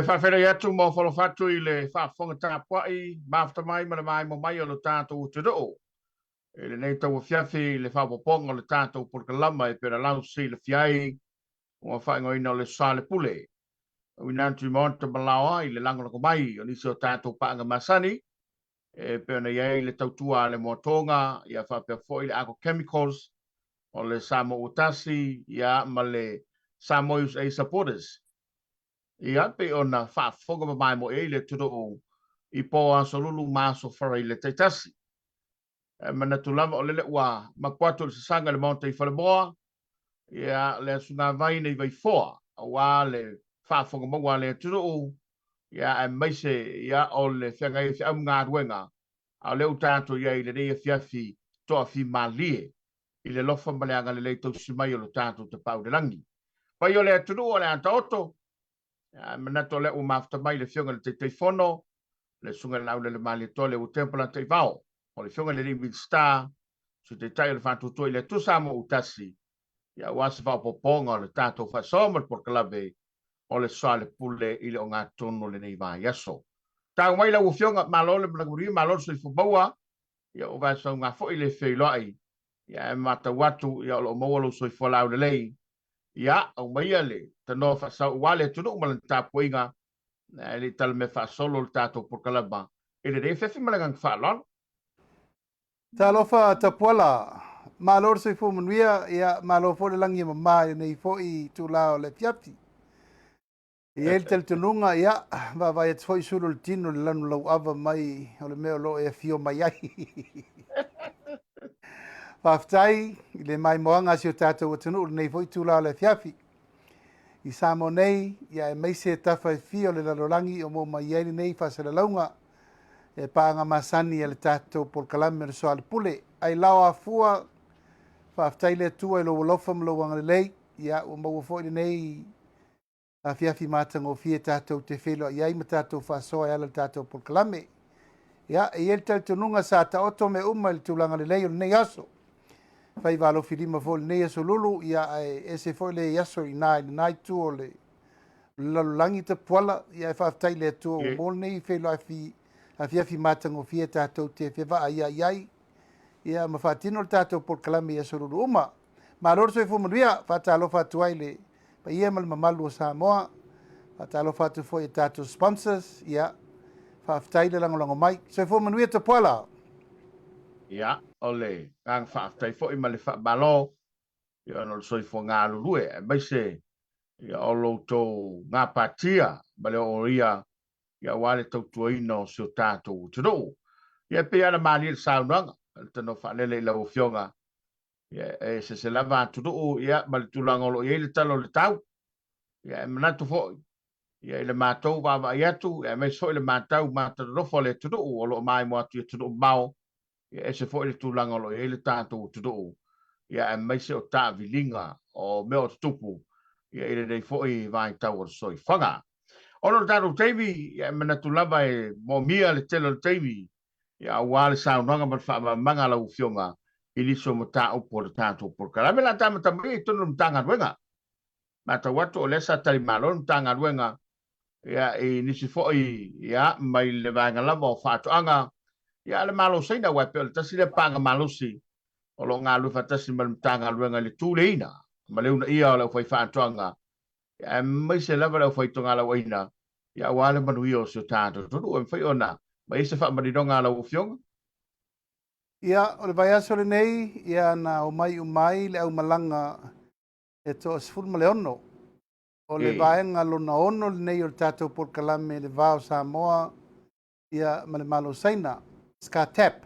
faafeiloai atu ma ofo atu i le faafofoga tapuai mafuta mai ma le maimo mai o lo tatou atunuu i lenei tauafiafi i le faaopoopoga o le tatou polokalama e pei ona lausilafia ai ua faaigoaina o le Soalepule. Auina atu i maota ma laoa i le lagolago mai o nisi o tatou paaga masani e pei ona i ai le tautua a le Moatoga, ia faapea foi le Argo Chemicals, o le Samoa Ua Tasi, ia ma le Samoa USA Supporters. Ia pei ona faafofoga ma maimoa i ai le atunuu i po aso Lulu ma aso Faraile taitasi. E manatu lava o lele ua mapu atu le sasaga i le Maota i Falemoa, ia le asugavai nei Vaifoa, aua le faafofoga maua a le atunuu, ia aemaise ia o le feagai ai feau ma galuega, a o lea ua tatou i ai i lenei afiafi toafimalie i le alofa ma le agalelei tausi mai o lo tatou Tapaau i le Lagi. Paia o le atunuu o le a taoto, Ae manatu o lea ua mafuta mai le Afioga i le Taitaifono, le Susuga i le Laulele Malietoa Leua Temple Lataivao, o le Afioga i le Alii Minisita, Sui Taitai o le Faatuatua i le Atua Samoa ua tasi, ia aua se faaopoopoga o le tatou faasoa ma le polokalame o le Soalepule i le ogatotonu o lenei vaiaso. Tau mai lau Afioga, malo le malaga manuia, malo le soifua maua, ia ua vaesauga foi le feiloai, ia ae matau atu ia o lo o maua lou soifua laulelei Ia, aumaia le tanoa faasau aua le atunuu ma lana tapuaiga, ae le i talamea faasolo le tatou polokalama i lenei afiafi ma le agaga faaaloalo. Talofa Tapuala, malo le soifua manuia, ia malo foi le lagi e mama i lenei foi itula o le afiafi. E i ai le talitonuga, ia, vaavaai atu foi sulu o le tino i le lanu lauava mai o le mea o lo o e afio mai ai. Faafetai i le maimoaga a si o tatou atunuu i lenei foi itula o le afiafi. I Samoa nei, ia aemaise tafa e fia o le lalolagi o maua mai ai lenei faasalalauga e paaga masani a le tatou polokalame o le Soalepule. Ai lao afua, faafetai i le Atua i lou alofa ma lou agalelei, ia ua maua foi lenei afiafi matagofie tatou te feiloai ai ma tatou faasoa e ala i le tatou polokalame. Ia, e i ai le talitonuga sa taoto mea uma i le tulaga lelei o lenei aso. Faiva alofilima foi i lenei aso Lulu, ia ae ese foi le aso i ina i lena itu o le lalolagi tapuala, ia ae faafetai i le Atua ua maua lenei feiloai afiafi matagofie tatou te fevaaiai ai, ia ma faatino le tatou polokalame i aso Lulu uma. Malo le soifua manuia, faatalofa atu ai i le paia ma le mamalu o Samoa. Faatalofa atu foi i tatou sponsors, ia, faafetai le lagolago mai. Soifua manuia Tapuala. Ia, o le agaga faafetai foi ma le faamalo ia ona o le soifua galulue aemaise ia o lo outou gapatia ma le ooria ia aua le tautuaina o si o tatou atunuu. Ia e pei lava ona malie le saunoaga, le tanoa faalele i lau Afioga Ia, e eseese lava atunuu ia, ma le tulaga o lo o i ai le tala o le tau. Ia, e manatu foi ia, i le matou vaavaai atu, ia, aemaise foi le matau matanonofo a le atunuu o lo o maimoa atu i atunuu mamao, ia, ese foi le tulaga o lo o i ai le tatou atunuu, ia, aemaise o taaviliga o mea o tutupu ia, i lenei foi vaitau o le soifuaga. Ona o le tatou taimi, ia, e manatu lava e moomia le tele o le taimi ia, aua le saunoaga ma le faamalamalamaga a lau Afioga i nisi o mataupu o le tatou polokalame. O le a amata mai i totonu o le Matagaluega. Matau atu o lea sa talimalo le Matagaluega ia, i nisi foi ia, mai le vaega lava o faatoaga ia, a le Malo o Saina, aua e pei o le tasi lea paaga malosi o lo o galulue faatasi ma le Matagaluega i le tuleiina ma le uunaia o le aufaifaatoaga aemaise lava le aufaitogalauaina ia, aua le manuia o si o tatou atunuu. E mafai ona aumai ai se faamaninoga a lau Afioga? Ia, o le vaiaso lenei, ia, na omai uma ai le aumalaga e toa-16. O le vaega lona ono lenei o le tatou polokalame i le va o Samoa ia, ma le Malo o Saina, SCATAP.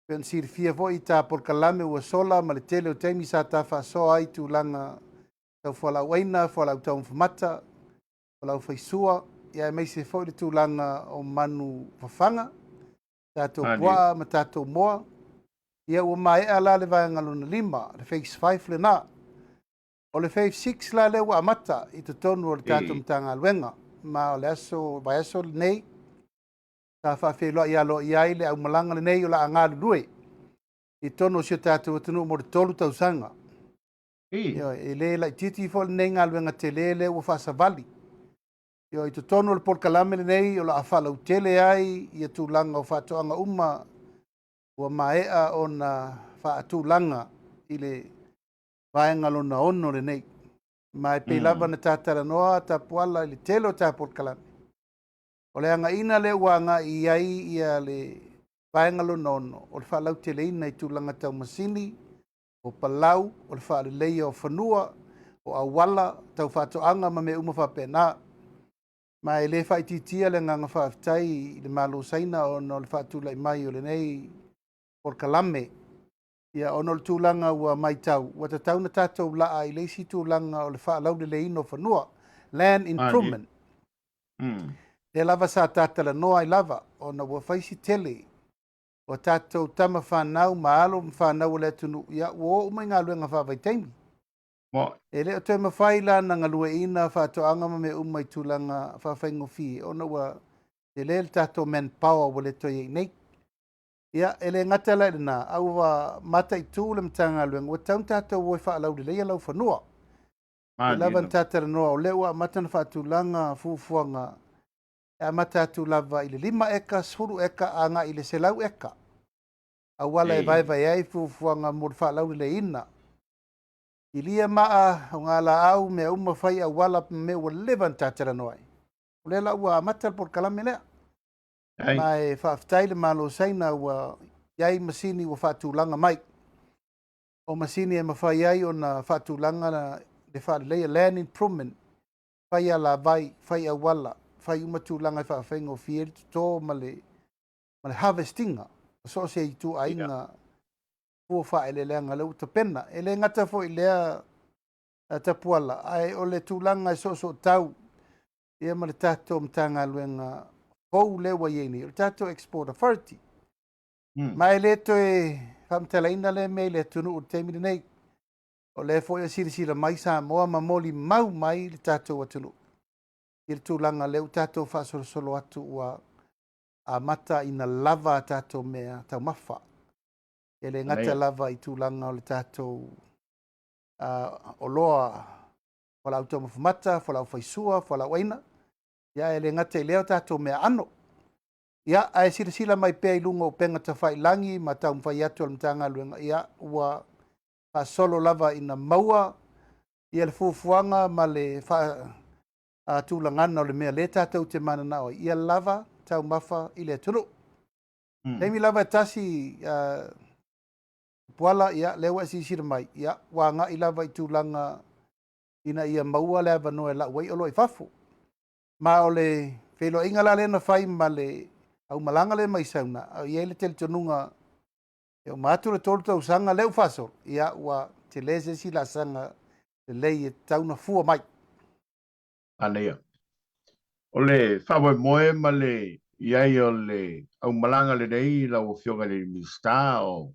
Pei ona silafia foi i ta polokalame ua sola ma le tele o taimi sa ta faasoa ai i tulaga tau fualaau aina, fualaau taumafa mata, fualaau faisua, ia aemaise foi le tulaga o manu fafaga, tatou puaa ma tatou moa. Ia ua maea la le vaega lona lima, le phase 5 lena. O le phase 6 la lea ua amata i totonu o le tatou Matagaluega, ma o le aso, vaiaso lenei, sa faafeiloai aloaia ai le aumalaga lenei o le a galulue i totonu o si o tatou atunuu mo le 3 tausaga. E le laitiiti foi lenei galuega tele lea ua faasavali. Ioe, i totonu o le polokalame lenei o le a faalautele ai ia tulaga o faatoaga uma ua maea ona faatulaga i le vaega lona ono lenei. Ma e pei lava ona ta talanoa Tapuala i le tele o ta polokalame, o le agaiga lea ua agai i ai ia le vaega lona ono, o le faalauteleina i tulaga tau masini, o palau, o le faaleleia o fanua, o auala, tau faatoaga ma mea uma faapena. Ma e le faaitiitia le agaga faafetai i le Malo o Saina ona o le faatulai mai o lenei polokalame. Ia, ona o le tulaga ua matau, ua tatau ona tatou laa i le isi tulaga o le faalauleleina o fanua, land improvement. Lea lava sa ta talanoa ai lava, ona ua fai si tele o tatou tama fanau ma alo ma fanau o le atunuu, ia ua o uma i galuega faavaitaimi. E le o toe mafai la ona galueaiina faatoaga ma mea uma i tulaga faafaigofie, ona ua tele le tatou manpower ua le toe i ai nei. Ia, e le gata la i lena, a ua mataitu le Matagaluega, ua tatau ona tatou o e faalauleleia laufanua. E lava ona ta talanoa, o lea ua amata ona faatulaga fuafuaga e amata atu lava i le 5 eka, 10 eka, agai i le 100 eka. Auala e vaevae ai fuafuaga mo le faalauleleina. Kilia maa, o galaau, mea uma fai auala, mea ua leva ona ta talanoa ai. O lea la ua amata le polokalame lea. Ma e faafetai le Malo o Saina ua i ai masini ua faatulaga mai. O masini e mafai ai ona faatulaga le faaleleia, land improvement, fai alavai, fai auala, fai uma tulaga e faafaigofie ai le toto ma le harvestinga o so o se ituaiga fua faaeleeleaga lea ua tapena. E le gata foi i lea Tapuala, ae o le tulaga e soosootau ia ma le tatou Matagaluega fou lea ua i ai nei, o le tatou Export Authority. Ma e le toe faamatalaina lea mea i le atunuu i le taimi lenei. O lea foi e silasila mai Samoa ma molimau mai le tatou atunuu i le tulaga lea ua tatou faasolosolo atu ua amata ina lava a tatou mea taumafa. E le gata lava i tulaga o le tatou oloa fualaau taumafa mata, fualaau faisua, fualaau aina, ia e le gata i lea o tatou mea aano. Ia, ae silasila mai pea i luga o upega tafailagi ma taumafai atu a le Matagaluega, ia ua faasolo lava ina maua ia le fuafuaga ma le faatulagana o le mea lea tatou te mananao ai, ia lava taumafa i le atunuu. Taimi lava e tasi Puala, ia lea ua e silasila mai, ia ua agai lava i tulaga ina ia maua le avanoa e lau ai oloa i fafo. Ma o le feiloaiga la lea na fai ma le aumalaga lea mai Sauna, a i ai le talitonuga e uma atu le 3 tausaga lea ua faasolo, ia ua tele se isi laasaga lelei e tatau ona fua mai. Manaia. O le faamoemoe ma le i ai o le aumalaga lenei lau Afioga i le Minisita, o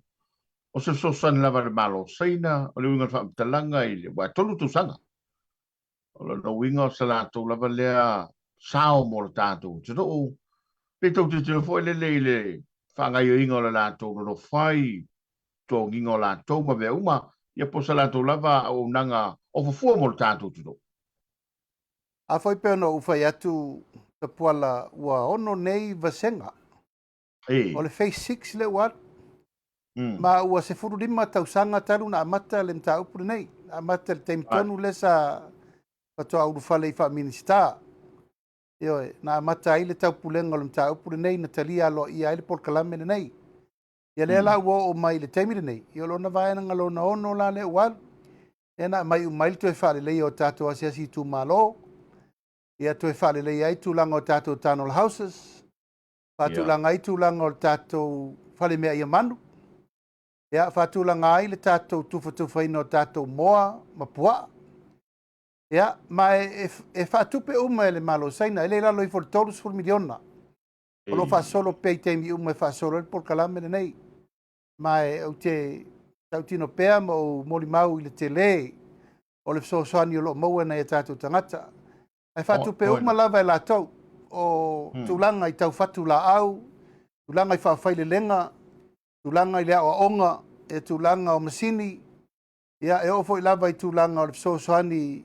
se fesoasoani lava a le Malo o Saina, o le uiga o le faamatalaga i le, aua e 3 tausaga. O lona uiga o se latou lava lea sao mo le tatou atunuu, pe tou tilotilo foi lele i le faagaoioiga o le latou nonofo ai, totogiga o latou ma mea uma, ia po o se latou lava auaunaga ofofua mo le tatou atunuu. A foi pei ona ou fai atu Tapuala ua 6 nei vasega. O le phase 6 lea ua alu. Ma ua 15 tausaga talu na amata le mataupu lenei. Na amata i le taimi tonu lea sa faatoa ulufale i faa-Minisita. Ioe, na amata ai le taupulega o le mataupu lenei, na talia aloaia ai le polokalame lenei. Ia lea la ua oo mai i le taimi lenei, ia o lona vaega lona 6 la lea ua alu. Lea na aumai uma ai le toe faaleleia o tatou asiasi itumalo, ia toe faaleleia ai tulaga o tatou tunnel houses, faatulaga ai tulaga o le tatou fale meaai manu, ia faatulaga ai le tatou tufatufaina o tatou moa ma puaa. Ia, ma e faatupe uma e le Malo o Saina, e le i lalo ifo o le $30 miliona. O lo o faasolo pea i taimi uma e faasolo ai le polokalame lenei. Ma e ou te tautino pea ma ou molimau i le tele o le fesoasoani o lo o maua e nai a tatou tagata. Ae faatupe uma lava e latou o tulaga i tau fatu laau, tulaga i faafailelega, tulaga i le aoaoga, e tulaga o masini, ia e oo foi lava i tulaga o le fesoasoani.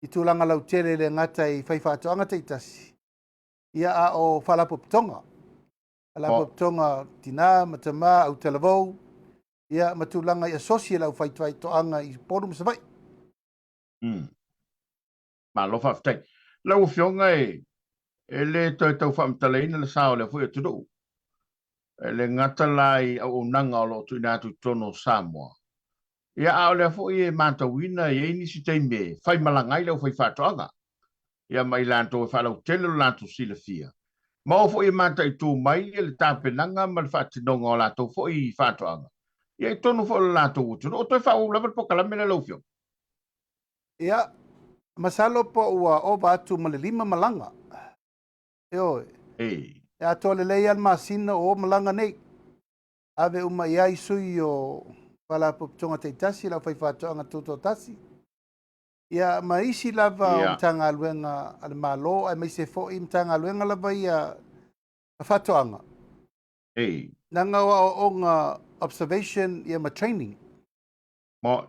i tulaga lautele e le gata i faifaatoaga taitasi, ia a o faalapotopotoga. Faalapotopotoga tinā ma tamā, autalavou, ia ma tulaga i asosi e le aufaifaatoaga i Upolu ma Savaii. Malo faafetai. Lau Afioga e e le toe tau faamatalaina le sa o lea foi atunuu. E le gata la i auaunaga o lo o tuuina atu i totonu o Samoa, ia a o lea foi e matauina e i ai nisi taimi e faimalaga ai le aufaifaatoaga, ia ma i latou e faalautele lo latou silafia, ma o foi e mataitu mai le tapenaga ma le faatinoga o latou foi faatoaga, ia i totonu foi o le latou atunuu. O toe faaauau lava le polokalame lea lau Afioga? Ia, masalo po ua ova atu ma le lima malaga. Ioe. E. E atoa lelei lava le masina o o malaga nei. Ave uma i ai sui o Faalapotopotoga taitasi, le aufaifaatoaga tutoatasi, ia ma isi lava o Matagaluega a le Malo, aemaise foi Matagaluega lava ia a faatoaga. E. Leaga o aoaoga observation ia ma training. Mo.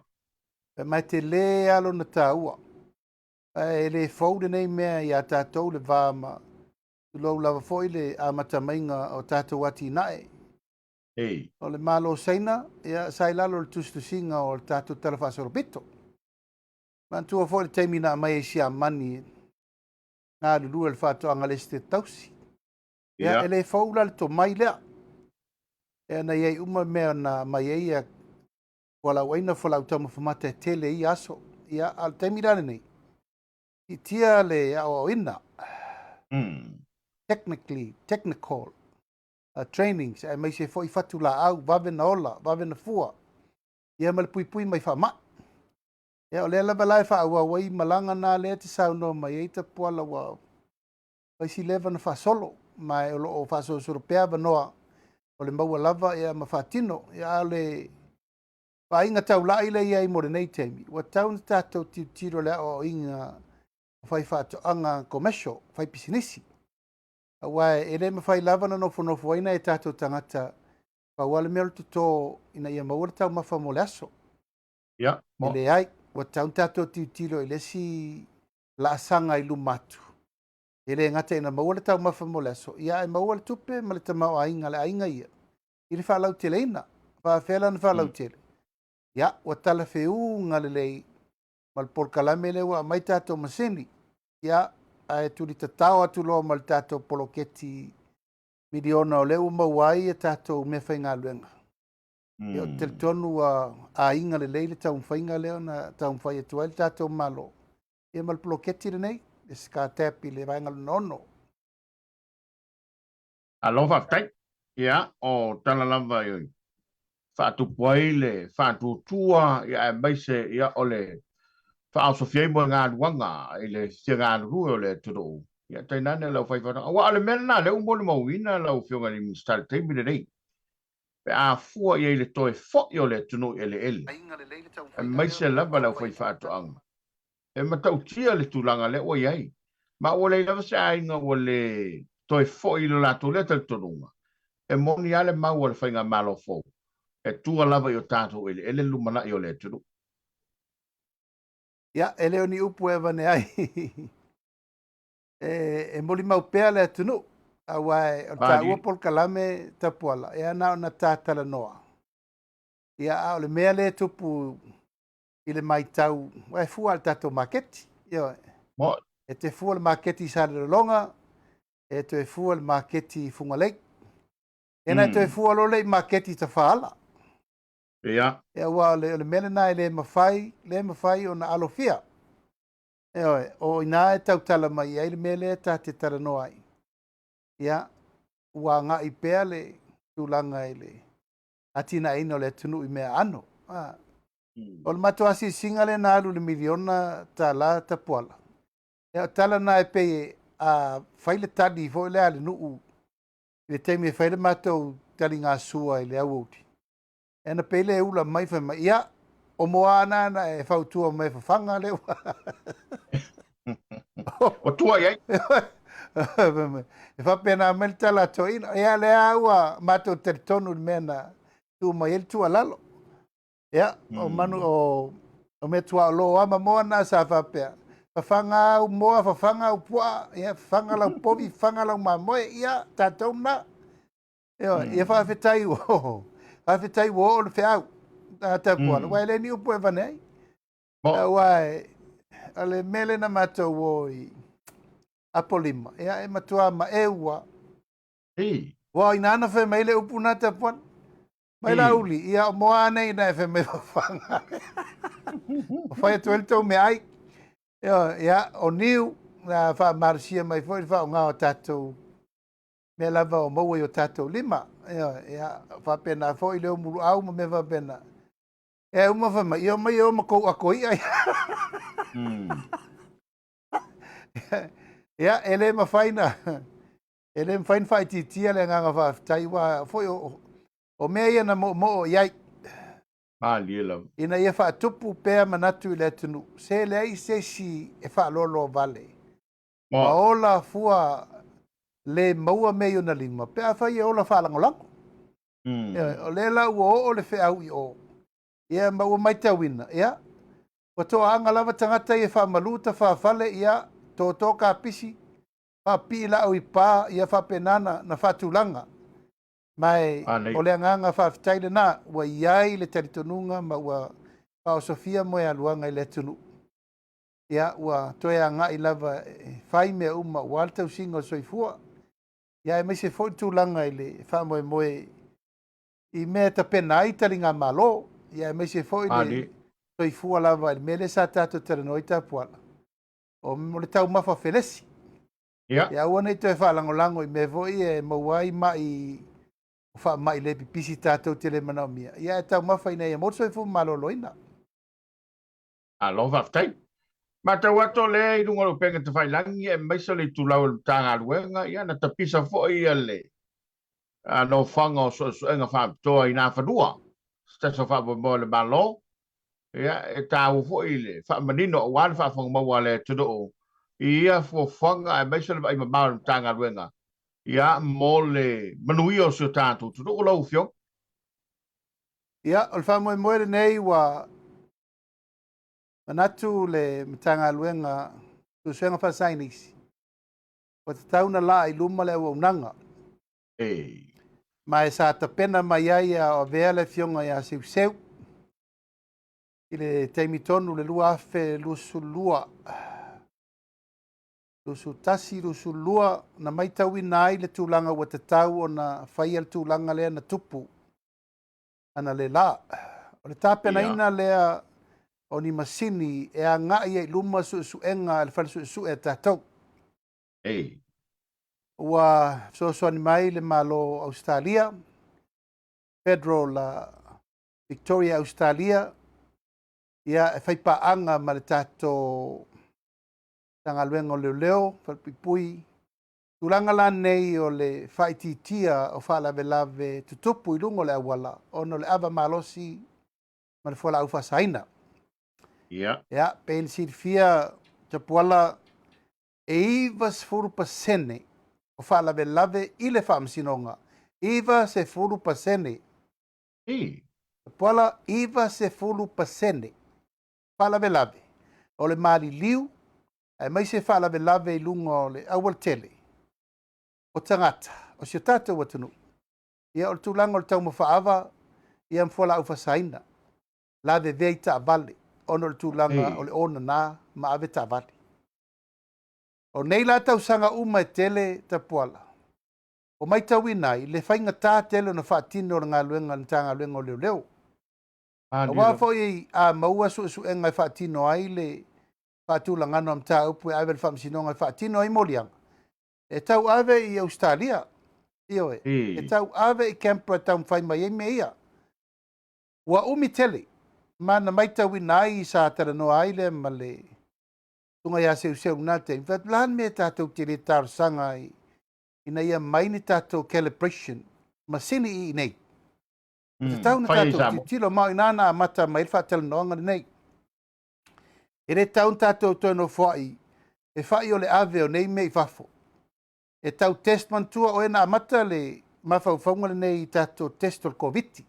Ma e tele lava lona taua. Ae le fou lenei mea ia tatou le va ma tulou lava foi le amata maiga o tatou atinae. Ei. O le Malo o Saina, ia, sa i lalo o le tusitusiga o le tatou Tala Faasolopito. Manatua foi le taimi na aumai ai Siamani e galulue i le faatoaga a le Esetete Tausi. Ia, e le fou la le tomai lea. Ia, na i ai uma mea na aumai ai ia fualaauaina, fualaau taumafa mata e tele i ia aso. Ia, a o le taimi la lenei, siitia le aoaoina, technically, technical trainings, aemaise foi fatulaau, vave na ola, vave na fua, ia ma le puipui mai faamai. Ia, o lea lava la e faaauau ai malaga na lea e te saunoa mai ai Tapuala ua fai si leva na faasolo, ma o lo o faasolosolo pea avanoa o le maua lava ia ma faatino. Ia, a o le vaaiga taulai lea e i ai mo lenei taimi, ua tatau ona tatou tilotilo i le aoaoina o faifaatoaga commercial, faipisinisi. Aua e le mafai lava ona nofonofo ai nai o tatou tagata, pau lava le mea o le toto ina ia maua le taumafa mo le aso. Ia, E leai, ua tatau ona tatou tilotilo i le isi laasaga i luma atu. E le gata ina maua le taumafa mo le aso, ia ae maua le tupe ma le tamaoaiga a le aiga ia i le faalauteleina. Faafefea la ona faalautele? Ia, ua talafeuga lelei ma le polokalame lea ua aumai tatou masini. Ia, ae tulitatao atu loa ma le tatou poloketi miliona o lea ua maua ai a tatou meafaigaluega. Ia, ou te talitonu ua aiga lelei le taumafaiga lea na taumafai atu ai le tatou Malo ia ma le poloketi lenei, le SCADAP i le vaega lona ono. Malo faafetai. Ia, o tala lava e faatupu ai le faatuatua, ia aemaise ia o le faaosofia ai moegaluaga i le fia galulue o le atunuu. Ia tainane le aufaifaatoaga. Aua o le mea lena lea ua molimauina lau Afioga i le Minisita i le taimi lenei, pe a fua i ai i le toe foi o le atunuu i eleele, aemaise lava le aufaifaatoaga. E matautia le tulaga lea ua i ai, ma ua leai lava se aiga ua le toe foi i lo latou lea talitonuga. E moni lava le mau a le faigamalo fou, e tua lava i o tatou eleele le lumanai o le atunuu. Ia, e le o ni upu e avane ai. E molimau pea le atunuu, aua o le taua polokalame Tapuala, ia na ona ta talanoa. Ia, a o le mea lea e tupu i le matau, aua e fua lava i le tatou maketi. Ioe. E te fua le maketi i Salelologa, e toe fua le maketi i Fugalei. Ia na e toe fua loa lea i maketi i Tafaala. Ia. Ia, aua o le, o le mea lena e le mafai, le mafai ona alofia. Ioe, o i ina e tautala mai ai le mea lea ta te talanoa ai. Ia, ua agai pea le tulaga i le atinaeina o le atunuu i mea aano. A. O le matou asiasiga lea na alu i le miliona tala Tapuala. Ia, o tala na e pei a fai le tali foi lea a le nuu i le taimi e fai le matou taligasua i le aoauli. Ia na pei le ula mai fai mai, ia, o Moana na e fautua mai e fafaga lea ua. Ua tua i ai. E faapena mai le tala a toeaina. Ia, lea ua matou talitonu i le mea na tuu mai ai le tuualalo. Ia, o manu o o mea tuaolo a ma Moana sa faapea. Fafaga au moa, fafaga au puaa, ia, fafaga lau povi, fafaga lau mamoe, ia, tatou na. Ioe, ia faafetai ua faafetai ua oo le feau a Tapuala, aua e le ni upu e avane ai. Aua o le mea lea na matou o i Apolima, ia e matua maeu lava. Ua o ina na fai mai le upu na Tapuala. Mai Laauli, ia o moa nei ina e fai mai fafaga. O fai atu ai le tou meaai. Ioe, ia o niu, na faamalosia mai foi le faaaoga o tatou mea lava o maua i o tatou lima. Ioe, ia faapena foi le omuluau ma mea faapena. Ia uma fai mai, ia omai e o ma kou ako i'a. Ia, e le mafai na e le mafai na faaitiitia le agaga faafetai, aua foi o mea ia na moomoo i ai. Malie lava. Ina ia faatupu pea manatu i le atunuu, se leai se isi e faaloaloa vale. Ma ola fua le maua mea i ona lima, pe afai e ola faalagolago. O lea la ua oo le feau i o, ia ma ua matauina, ia, ua toaaga lava tagata ia e faamalu tafafale, ia, toto kapisi, faapipii laau i pa, ia faapena na faatulaga. Ma e, o le agaga faafetai lena, ua i ai le talitonuga ma ua faaosofia moealuaga i le atunuu. Ia, ua toe agai lava e fai mea uma aua le tausiga o le soifua. Ia, aemaise foi le tulaga i le faamoemoe i mea e tapena ai taligamalo. Ia, aemaise foi le soifua lava i le mea lea sa tatou talanoa ai Tapuala, o le taumafa felesi. Ia aua ne i toe faalagolago i mea foi e maua ai mai o faamai le pipisi tatou te le manaomia. Ia, ae taumafa ina ia maua le soifua maloloina. Malo faafetai. Matau atu o lea i luga o le upega tafailagi aemaise o le itulau o le Matagaluega, ia na tapisa foi ia le nofoaga o suesuega faapitoa i Nafanua, se tasi o faamoemoe o le Malo. Ia, e taua foi le faamanino aua le faafofoga a le atunuu i ia fuafuaga aemaise o le vaai mamao a le Matagaluega, ia, mo le manuia o si o tatou atunuu lau Afioga. Ia, o le faamoemoe lenei ua manatu le Matagaluega Suesuega Faasaienisi, ua tatau ona laa i luma le auaunaga. Ma e sa tapena mai ai a o avea le Afioga ia Seuseu i le taimi tonu le 2022, 21, 22, na matauina ai le tulaga ua tatau ona faia le tulaga lea na tupu analeila. O le tapenaina lea o ni masini e agai ai i luma suesuega a le fale suesue a tatou. Ua fesoasoani mai le Malo o Ausetalia, Federal Victoria Ausetalia, ia e faipaaga ma le tatou Matagaluega o Leoleo, Falepuipui. Tulaga la nei o le faaitiitia o faalavelave tutupu i luga o le auala ona o le ava malosi ma le fualaau faasaina. Ia, pei ona silafia Tapuala, e 90% o faalavelave i le faamasinoga. 90%. Tapuala, 90% faalavelave o le maliliu aemaise faalavelave i luga o le aualatele o tagata o si o tatou atunuu. Ia, o le tulaga o le taumafa ava, ia ma fualaau faasaina, lavevea i taavale ona o le tulaga o le onana ma ave taavale. O nei la tausaga uma e tele Tapuala, o matauina ai le faigata tele ona faatino le galuega a le Matagaluega o Leoleo. Aua foi a maua suesuega e faatino ai le faatulagana o mataupu e ave i le faamasinoga e faatino ai moliaga, e tau ave i Ausetalia, ioe, e tau ave i Canberra e taumafai mai ai mea ia. Ua umi tele, ma na matauina ai sa talanoa ai lea ma le susuga ia Seuseu i lena taimi, fai atu, o le a le mea tatou te le talosaga ai ina ia mai ni tatou calibration masini i inei. E tatau ona tatou tilotilo, ma o i ina na amata mai ai le faatalanoaga lenei. E le tatau ona tatou toe nofoai e fai o le ave o nei mea i fafo. E tau test, manatua o e na amata le mafaufauga lenei i tatou test o le Koviti.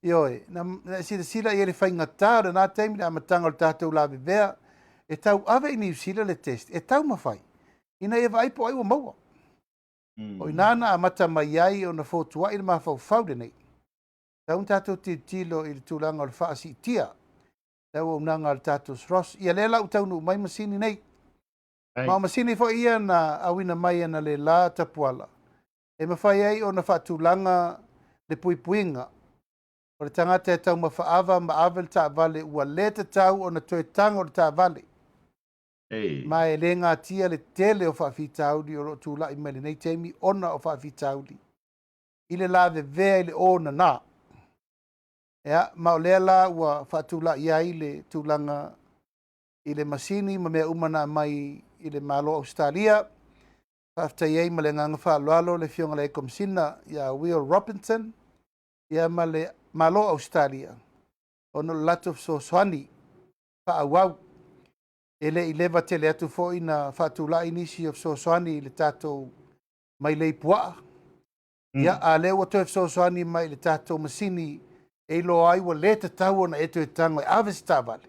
Ioe, na silasila i ai le faigata o lena taimi, le amataga o le tatou lavevea, E tau ave i Niu Sila le test e taumafai ina ia vaai po o ai ua maua. O i ina na amata mai ai ona fotuai le mafaufau lenei. Tatau ona tatou tilotilo i le tulaga o le faasiitia le auaunaga a le tatou SROS. Ia lea la ua taunuu mai masini nei. Ma o masini foi ia na auina mai analeila Tapuala e mafai ai ona faatulaga le puipuiga o le tagata e taumafa ava ma ave le taavale ua le tatau ona toe tago le taavale. Ma e le gatia le tele o faafitauli o lo o tulai mai lenei taimi ona o faafitauli i le lavevea i le onana. Ia, ma o lea la ua faatulai ai le tulaga i le masini ma mea uma na aumai i le Malo o Ausetalia. Faafetai ai ma le agaga faaaloalo le Afioga i le Komesina ia Will Robinson ia ma le Malo o Ausetalia ona o le latou fesoasoani faaauau. E le i leva tele atu foi na faatulai nisi o fesoasoani i le tatou mailei puaa. Ia, a lea ua toe fesoasoani mai i le tatou masini e iloa ai ua le tatau ona e toe tago e ave se taavale,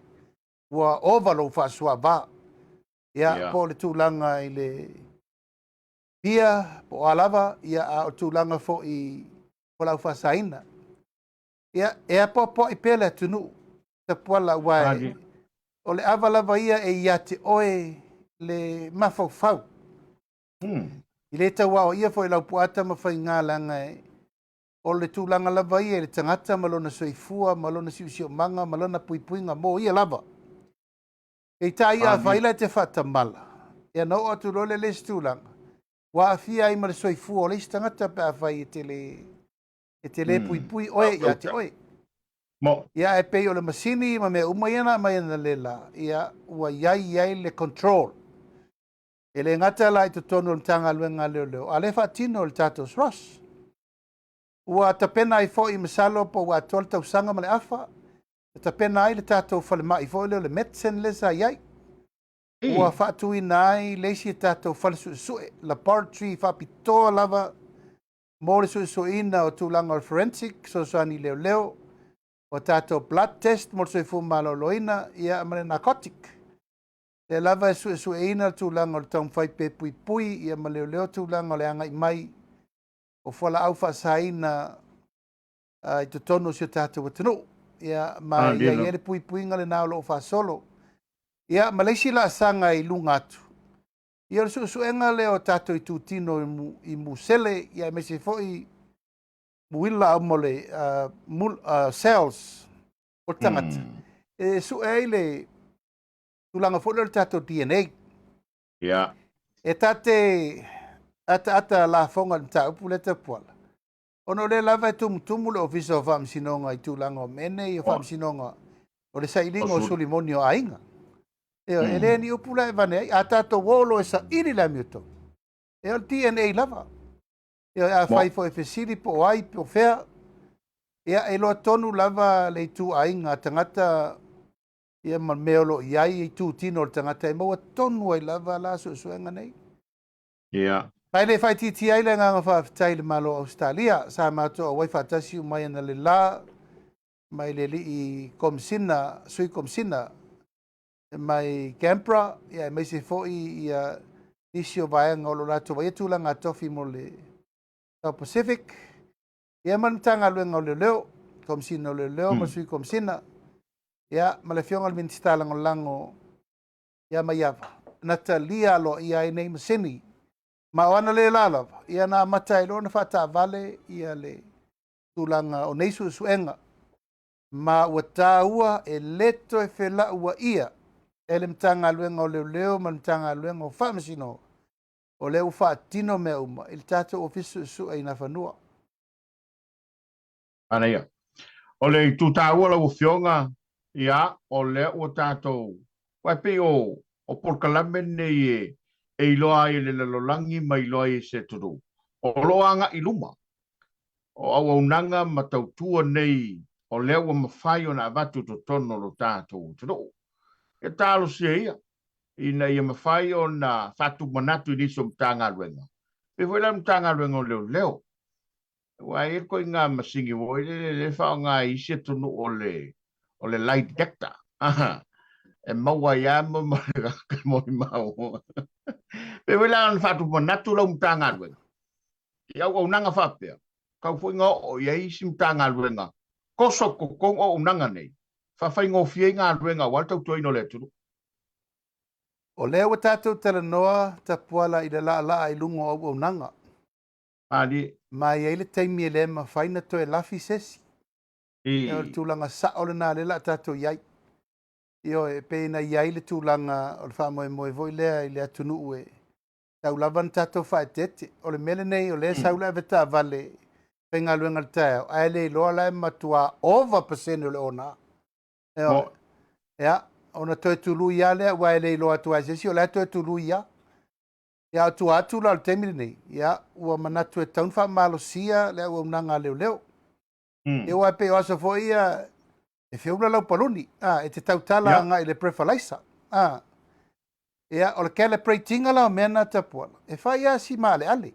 ua ova lou faasuaava. Ia, po o le tulaga i le pia, po o a lava, ia, a o le tulaga foi i fualaau faasaina. Ia, e apoapoai pea le atunuu, Tapuala, aua o le ava lava ia e ia te oe le mafaufau. I le tau aoaia foi e Laupua Tamafaiga leaga o le tulaga lava ia i le tagata ma lona soifua ma lona siosiomaga ma lona puipuiga mo ia lava. Peitai afai la e te faatamala, ia na oo atu loa lea i le isi tulaga, ua aafia ai ma le soifua o le isi tagata pe afai e te le, e te le puipui oe ia te oe. Ia ae pei o le masini ma mea uma ia na aumai analeila, ia ua i ai i ai le control. E le gata la i totonu o le Matagaluega a Leoleo, a o lea e faatino e le tatou SROS. Ua tapena ai foi, masalo po ua atoa le tausaga ma le afa, na tapena ai le tatou falemai foi lea o le Medicine lea sa i ai. Ua faatuina ai le isi tatou fale suesue, laboratory faapitoa lava mo le suesueina o tulaga o le forensic, fesoasoani i leoleo, o tatou blood test mo le soifua maloloina, ia ma le narcotic. Lea lava e suesueina le tulaga o le taumafai pe puipui ia ma leoleo tulaga o le agai mai o fualaau faasaina i totonu o si o tatou atunuu. Ia, ma ia i ai le puipuiga lena o lo o faasolo. Ia, ma le isi laasaga i luga atu, ia o le suesuega lea o tatou itutino i musele, ia aemaise foi muila mo le cells o le tagata, e sue ai le tulaga foi lea o le tatou DNA. E ta te ataata lafoga i le mataupu lea Tapuala, ona o lea lava e tumutumu le Ofisa o Faamasinoga i tulaga o mea nei o faamasinoga o le sailiga o suli moni o aiga. E le ni upu la e avane ai, a tatou o loa e saili le amiotonu, e o le DNA lava. Afai foi e fesili po o ai po o fea, ia e iloa tonu lava le ituaiga tagata ia ma mea o lo o i ai itutino o le tagata e maua tonu ai lava la suesuega nei. Ma e le faaitiitia ai le agaga faafetai i le Malo o Ausetalia, sa matou auai faatasi uma ai analeila mai le alii Komesina, Sui Komesina mai Canberra, ia aemaise foi ia nisi o vaega o lo o latou vaaia tulaga tofi mo le South Pacific, ia ma le Matagaluega o Leoleo, Komesina o Leoleo ma Sui Komesina, ia ma le Afioga i le Minisita Lagolago ia Maiava, na talia aloaia ai nei masini. Ma o analeila lava, ia na amata ai loa ona faataavale ia le tulaga o nei suesuega, ma ua taua e le toe felauaia e le Matagaluega o Leoleo ma le Matagaluega o Faamasinoga, o lea ua faatino mea uma i le tatou Ofisa Suesue i Nafanua. Manaia. O le itu taua lau Afioga, ia, o lea ua tatou, aua e pei o, o polokalame nei e, e iloa ai e le lalolagi ma iloa ai e se atunuu, o lo o agai i luma. O auaunaga ma tautua nei o lea ua mafai ona avatu i totonu o lo tatou atunuu. Ia talosia ia, ina ia mafai ona faatumanatu i nisi o Matagaluega, pei foi la le Matagaluega o Leoleo, Aua e i ai le ituaiga masini foi lele lea e faaaoga e isi atunuu o le o le lie detector. E maua ai lava ma le molimau. Pei foi la ona faatupu lau Matagaluega i auaunaga faapea, tau foi na oo i ai isi Matagaluega, toso i totonu auaunaga nei, faafaigofie ai galuega aua le tautuaina o le atunuu. O lea ua tatou talanoa Tapuala i le laalaa i luga o auaunaga. Malie. Ma e i ai le taimi e le mafai ona toe lafi se isi. O le tulaga sao lena lea o le a tatou i ai. Ioe, e pei ona i ai le tulaga o le faamoemoe foi lea i le atunuu e tau lava ona tatou faaeteete. O le mea lenei o lea e sau le avetaavale faigaluega i le taeao, ae le iloa la e matua ova pasene o le ona. Ioe. Ia, ona toe tului lava lea, aua e le iloa atu lava e se isi o la e toe tului lava. Ia, a o tua atu la o le taimi lenei, ia, ua manatu e tatau ona faamalosia le auaunaga a leoleo. Ia, aua e pei o aso foi ia, e feula lau paluni, a, e te tautala agai i le breathalyzer. A, ia, o le calibrate ina la o mea na Tapuala, e fai lava si maaleale.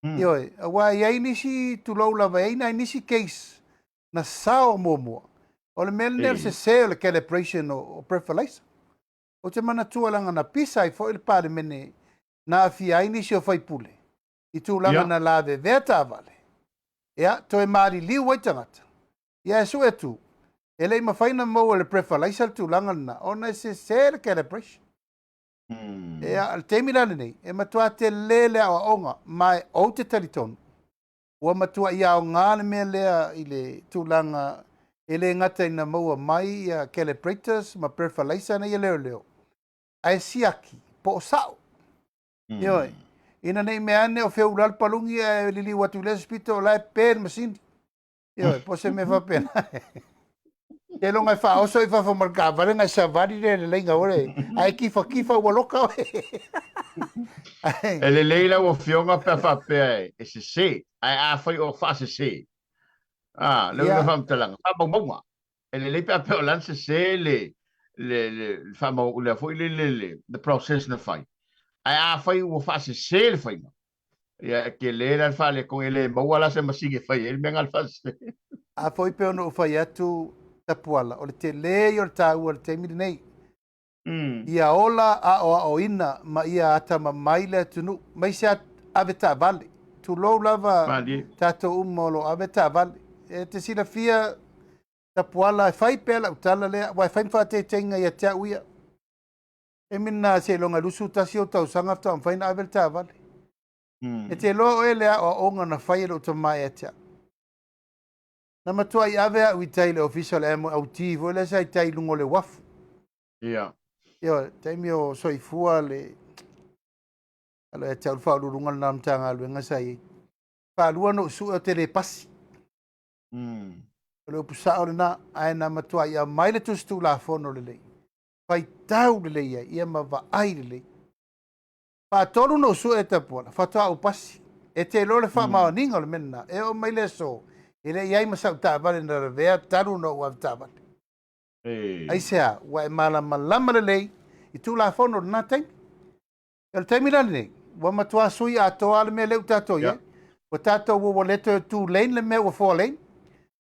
Ioe, aua e i ai nisi, tulou lava, e i ai nai nisi case na sao muamua. O le mea lenei o le sese o le calibration o breathalyzer. Ou te manatua leaga na pisa ai foi le Palemene na aafia ai nisi o faipule i tulaga na lavevea taavale, ia, toe maliliu ai tagata. Ia e sue atu, e le i mafai ona maua e le breathalyzer le tulaga lena ona e sese le calibration. Ia, o le taimi la lenei, e matua tele le aoaoga, ma e ou te talitonu, ua matuai aoga le mea lea i le tulaga e le gata ina maua mai ia calibrators ma breathalyzer nei e leoleo, ae siaki po o sao. Ioe, ina ne i mea ane o feula le paluni ae liliu atu i le isi pito o la e pe le masini. Ioe, po o se mea faapena. Seiloga e faaoso i fafo ma le taavale ona e savali lea i le laina ua ae kifakifa ua loka oe. E lelei lau Afioga pe a faapea e sese, ae afai o faasese, a, le uiga faamatalaga, faamaumauga. E lelei pe a faapea o la e sese le, le, le, faamau, lea foi le, le, le, le process na fai. Ae afai ua faasese le faiga, Ia, e tele la le faaletonu, e le maua la se masini e fai ai le mea na le faasese. A foi pei ona ou fai atu Tapuala, o le tele ia o le taua i le taimi lenei. Ia ola aoaoina ma ia atamamai le atunuu, aemaise avetaavale. Tulou lava Malie. tatou uma o lo o avetaavale. E te silafia Tapuala, e fai pea lau tala lea, aua e fai ma faateiteiga ia te au ia. Taimi lena seiloga e 21 ou tausaga faatoa mafai ona ave le taavale. E te iloa oe le aoaoga na fai e lou tama ia te au. Na matuai ave au i tai i le ofisa o le MOT foi lea sa i tai i luga o le uafu. Ioe, taimi o soifua le alo ia te au le faauluuluga lena o le Matagaluega sa i ai. Faalua ona ou sue ou te le pasi. O le upu sao lena, ae na matuai aumai le tusi tulafono lelei. Faitau lelei ai, ia ma vaai lelei. Faatolu ona ou sue e Tapuala, faatoa ou pasi. E te iloa le faamaoniga o le mea lena. E oo mai le aso, e le i ai ma sau taavale na lavea talu ona ou avetaavale. Aisea? Ua e malamalama lelei i Tulafono o lena taimi. O le taimi la lenei, ua matua sui atoa lava le mea lea ua tatou i ai. Ua tatou ua le toe two lane le mea ua four lane,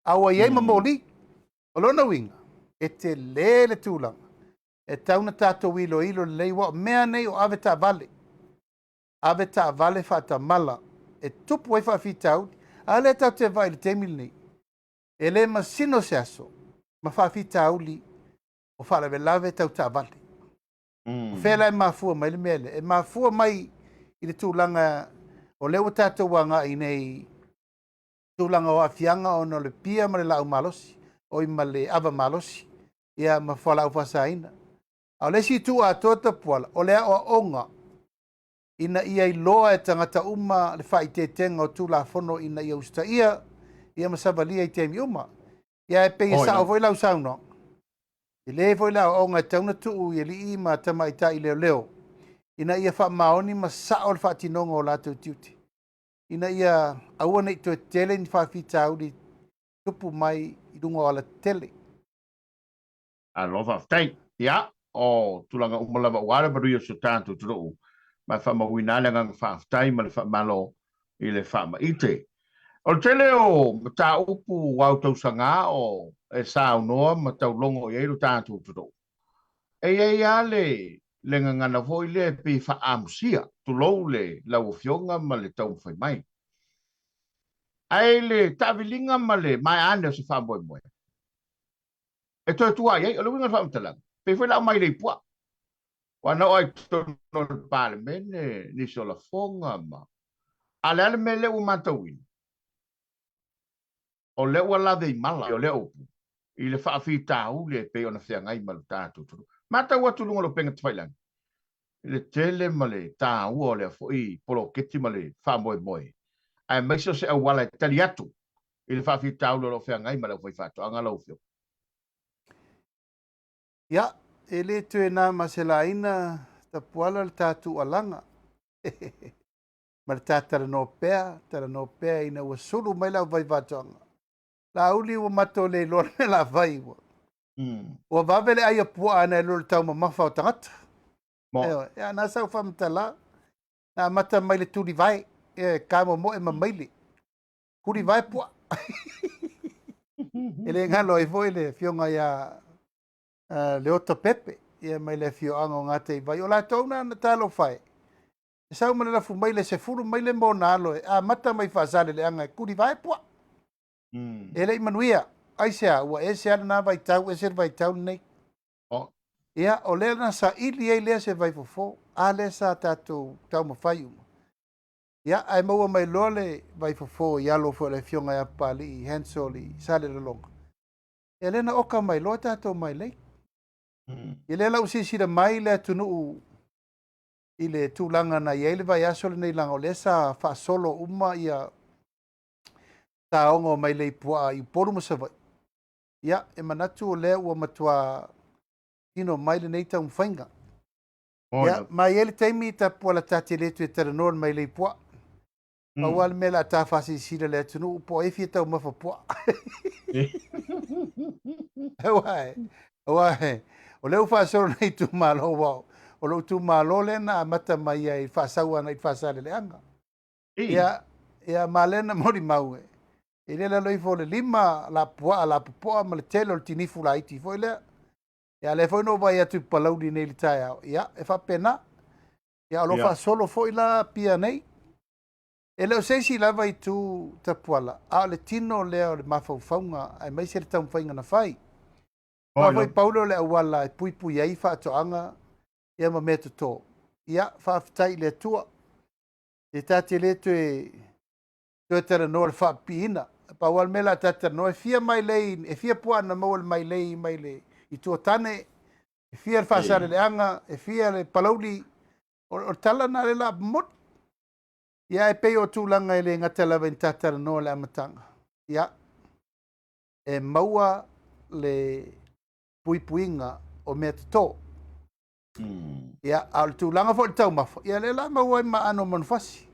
a ua i ai ma moli. O lona uiga, e tele le tulaga e tatau ona tatou iloilo lelei, aua o mea nei o avetaavale, avetaavale faatamala e tupu ai faafitauli. A lea tatou te vaai i le taimi lenei, e le masino se aso ma faafitauli o faalavelave tau taavale. O fea la e mafua mai le mea lea? E mafua mai i le tulaga o lea ua tatou agai nei tulaga o aafiaga ona o le pia ma le laau malosi, oi ma le ava malosi, ia ma fualaau faasaina. A o le isi itu atoa Tapuala, o le aoaoga ina ia iloa e tagata uma le faaiteetega o Tulafono ina ia usitaia ia ma savalia i taimi uma. Ia e pei e sao foi lau saunoaga, tele foi le aoaoga e tatau ona tuu i alii ma tamaitai leoleo ina ia faamaoni ma sao le faatinoga o latou tiute. ina ia aua ne i toe tele ni faafitauli tupu mai i luga o alatetele. Malo faafetai. Ia, o tulaga uma lava aua le manuia o si o tatou atunuu, ma e faamauina lava le agaga faafetai ma le faamalo i le faamaite. O le tele o mataupu au tausaga o e saunoa ma taulogo i ai lo tatou atunuu. E i ai lava le le gagana foi lea e pei e faaamusia, tulou le lau Afioga ma le taumafai mai. Ae i le taaviliga ma le maea ane o se faamoemoe, e toe tua i ai. O le uiga o le faamatalaga, pei foi la o mailei puaa. Aua na oo lava i totonu o le Palemene nisi o lafoga ma... A o le a le mea lea ua matauina? O lea ua lave i mala o lea upu i le faafitauli e pei ona feagai ma lo tatou atunuu. Matau atu i luga o le upega tafailagi i le tele ma le taua o lea foi poloketi ma le faamoemoe, aemaise o se auala e tali atu i le faafitauli o lo o feagai ma le aufaifaatoaga lau Afioga. Ia, e le toe na ma se laina tapuala le tatou alaga. Ma le ta talanoa pea, talanoa pea ina ua sulu mai le aufaifaatoaga. Laauli ua matou le iloa le mea la fai ua. Ua vave le ai o puaa nai lo le taumamafa o tagata. Mo. Ioe, ia na sau faamatala. Na amata mai le tulivae, e ka momoe ma maile. Tulivae puaa. E le galo ai foi le afioga ia Leota Pepe, ia mai le afioaga o Gataivai. O latou na na talofa e. E sau ma le lafu maile, 10 maile ma ona alo e amata mai Faasaleleaga e tulivae puaa. E le i manuia. Aisea, ua ese lava lena vaitau, ese le vaitau lenei. Oh. Ia, o lea na saili ai lea se vaifofo, a lea sa tatou taumafai uma. Ia, ae maua mai loa le vaifofo i alo foi o le afioga ia Papalii Hansel i Salelologa. Ia, lea na oka mai loa tatou mailei. Ia, lea la ua silasila mai le atunuu i le tulaga na i ai le vaiaso lenei, leaga o lea sa faasolo uma ia taoga o mailei puaa i Upolu ma Savaii. Ia, e manatu o lea ua matua tino mai lenei taumafaiga. Ia, ma e i ai le taimi tapuala ta te le toe talanoa i le mailei puaa. Pau lava le mea o le a ta faasilasila i le atunuu po o ai e fia taumafa puaa. Aua e, aua e, o lea ua faasolo nei itumalo, aua o lou itumalo lea na amata mai ai i faasau agai i Faasaleleaga. Ia, ia ma lea na molimau e, e le lalo ifo o le 5 lapuaa lapopoa ma le tele o le tinifu laiti foi lea. Ia, lea foi na ou vaai atu i Palauli nei i le taeao, ia, e faapena. Ia, o lo o faasolo foi la Apia nei. E le o se isi lava itu tapuala, a o le tino lea o le mafaufauga aemaise le taumafaiga na fai. Aua foi pau lea o le auala e puipui ai faatoaga ia ma mea toto. Ia, faafetai i le Atua. E ta te le toe toe talanoa i le faapipiina. Pau lava le mea o le a ta talanoa, e fia mailei, e fia puaa na maua i le mailei mai le itu o Tane, e fia le Faasaleleaga, e fia le Palauli. O le tala lena lea o le a momoli. Ia, ae pei o tulaga e le gata lava ina ta talanoa i le amataga. Ia, e maua le puipuiga o mea toto. Ia, a o le tulaga foi i le taumafa, ia lea la maua ai ma aano o manufasi.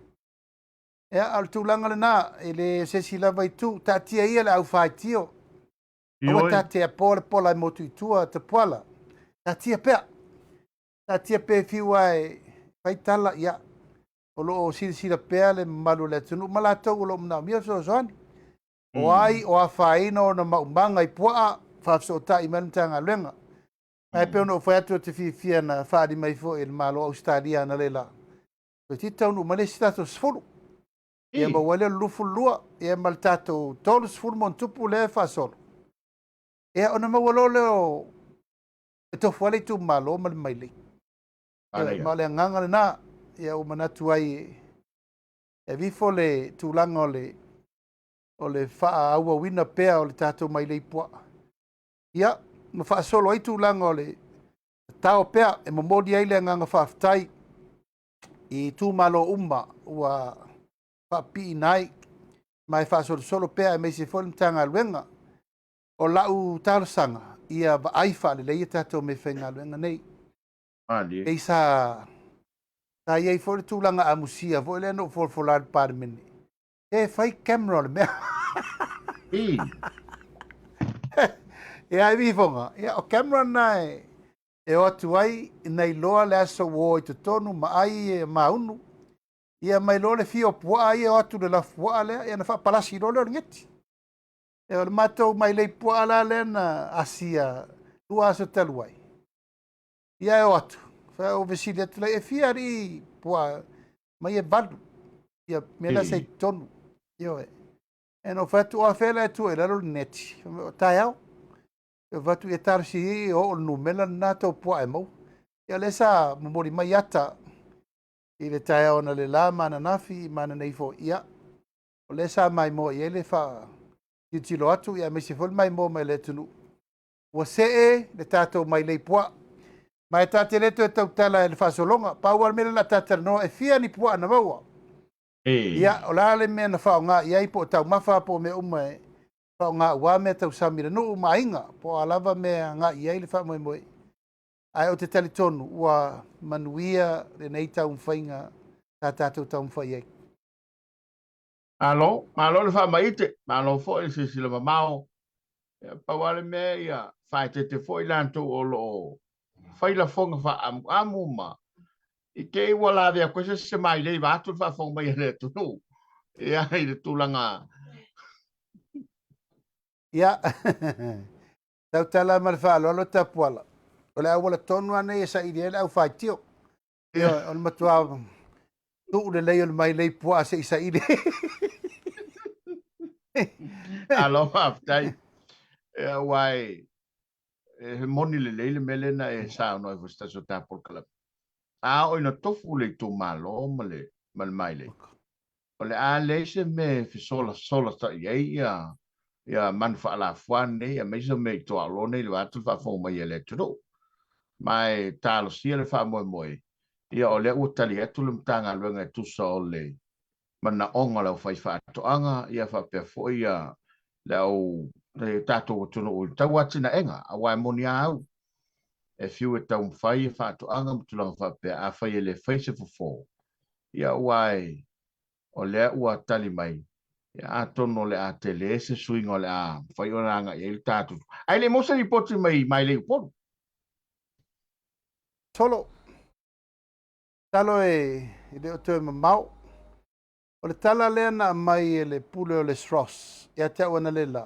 Ia, a o le tulaga lena, e le o se isi lava itu, taatia ia le aufaitio. Aua ta te apoa le pola e motu i tua, tapuala. Taatia pea. Taatia pea e fiu lava e fai tala, ia, o lo o silasila pea le mamalu o le atunuu ma latou o lo o manaomia fesoasoani. O ai o afaina ona maumaga i puaa, faafesootai mai le Matagaluega. Ae pei ona ou fai atu ou te fiafia na faaali mai foi e le Malo o Ausetalia analeila, toeitiiti taunuu mai le isi tatou 10. Ia maua ai lea o le 22, ia ma le tatou 30 ma ona tupu lea e faasolo. Ia ona maua loa lea o e tofu ai le itumalo ma le mailei. Ia, ma o le agaga lena, ia ua manatu ai e aveifo le tulaga o le o le faaauauina pea o le tatou mailei puaa. Ia, ma faasolo ai tulaga o le tatao pea e momoli ai le agaga faafetai i itumalo uma ua faapipiina ai ma e faasolosolo pea aemaise foi le Matagaluega. O lau talosaga, ia vaai faalelei a tatou meafaigaluega nei. Pei sa sa i ai foi le tulaga amusia foi lea na ou folafola i le Palemene, e fai camera o le mea. Ia, ai vifoga, ia o camera na e e o atu ai na iloa le aso ua o i totonu ma ai e maunu. Ia mai loa le fia o puaa ia o atu le lafu puaa lea, ia na faapalasi loa lea o le geti. E o le matou mailei puaa la lea na asia 2 aso talu ai. Ia e o atu, fai o fesili atu lai, e fia alii puaa mai e valu, ia mea la sa i totonu. Ioe. E na ou fai atu, o afea la e tuu ai i lalo le neti? Fai mai, o taeao. Ia ou fai atu, ia talosia ia ia oo le numera lena tou puaa e maua. Ia o lea sa momoli mai ata i le taeao analeila ma ananafi ma ananei foi. Ia, o lea sa maimoa i ai le faatilotilo atu, ia aemaise foi le maimoa mai le atunuu. Ua see le tatou mailei puaa. Ma e ta te le toe tautala i le faasologa. Pau lava le mea lea o le a ta talanoa, e fia ni puaa na maua? Ia, o le a le mea na faaaoga i ai, po o taumafa po o mea uma e faaaoga aua mea tausami i le nuu ma aiga, po o a lava mea e agai i ai le faamoemoe. Ae ou te talitonu ua manuia lenei taumafaiga sa tatou taumafai ai. Malo, malo le faamaite, malo foi le silasila mamao. Ia, pau lava le mea ia faaeteete foi latou o lo o fai lafoga faaamuamu ma i te i ua lave atu ai se isi mailei vaeatu le faafofoga mai a le atunuu. Ia, i le tulaga. Ia, tautala ma le faaaloalo Tapuala. O le auala tonu lava nei e saili ai le au faitio. Ia, o le matua tuu lelei o le mailei puaa se i saili. Alo, faafetai. Ia, aua e, e moni lelei le mea lea na e saunoa ai foi se tasi o ta polokalame. A oo ina tofu le itumalo ma le, ma le mailei, o le a leai se mea e fesolasola i ai ia, ia manu faalafua nei, aemaise o mea i tuaolo nei, le vaeatu le faafofoga mai a le atunuu. Ma e talosia le faamoemoe, ia o lea ua tali atu le Matagaluega e tusa o le manaoga o le aufaifaatoaga, ia faapea foi ia le au le tatou atunuu i le tauatinaega, aua e moni a au, e fiu e taumafai ia faatoaga ma tulaga faapea, afai e le fai se fofo, ia aua e o lea ua tali mai, ia atonu o le a tele se suiga o le a mafai ona agai ai le tatou. Ae le i maua se lipoti mai mailei Upolu. Solo. Talo e le o toe mamao. O le tala lea na aumai e le pule o le SROS ia te au analeila,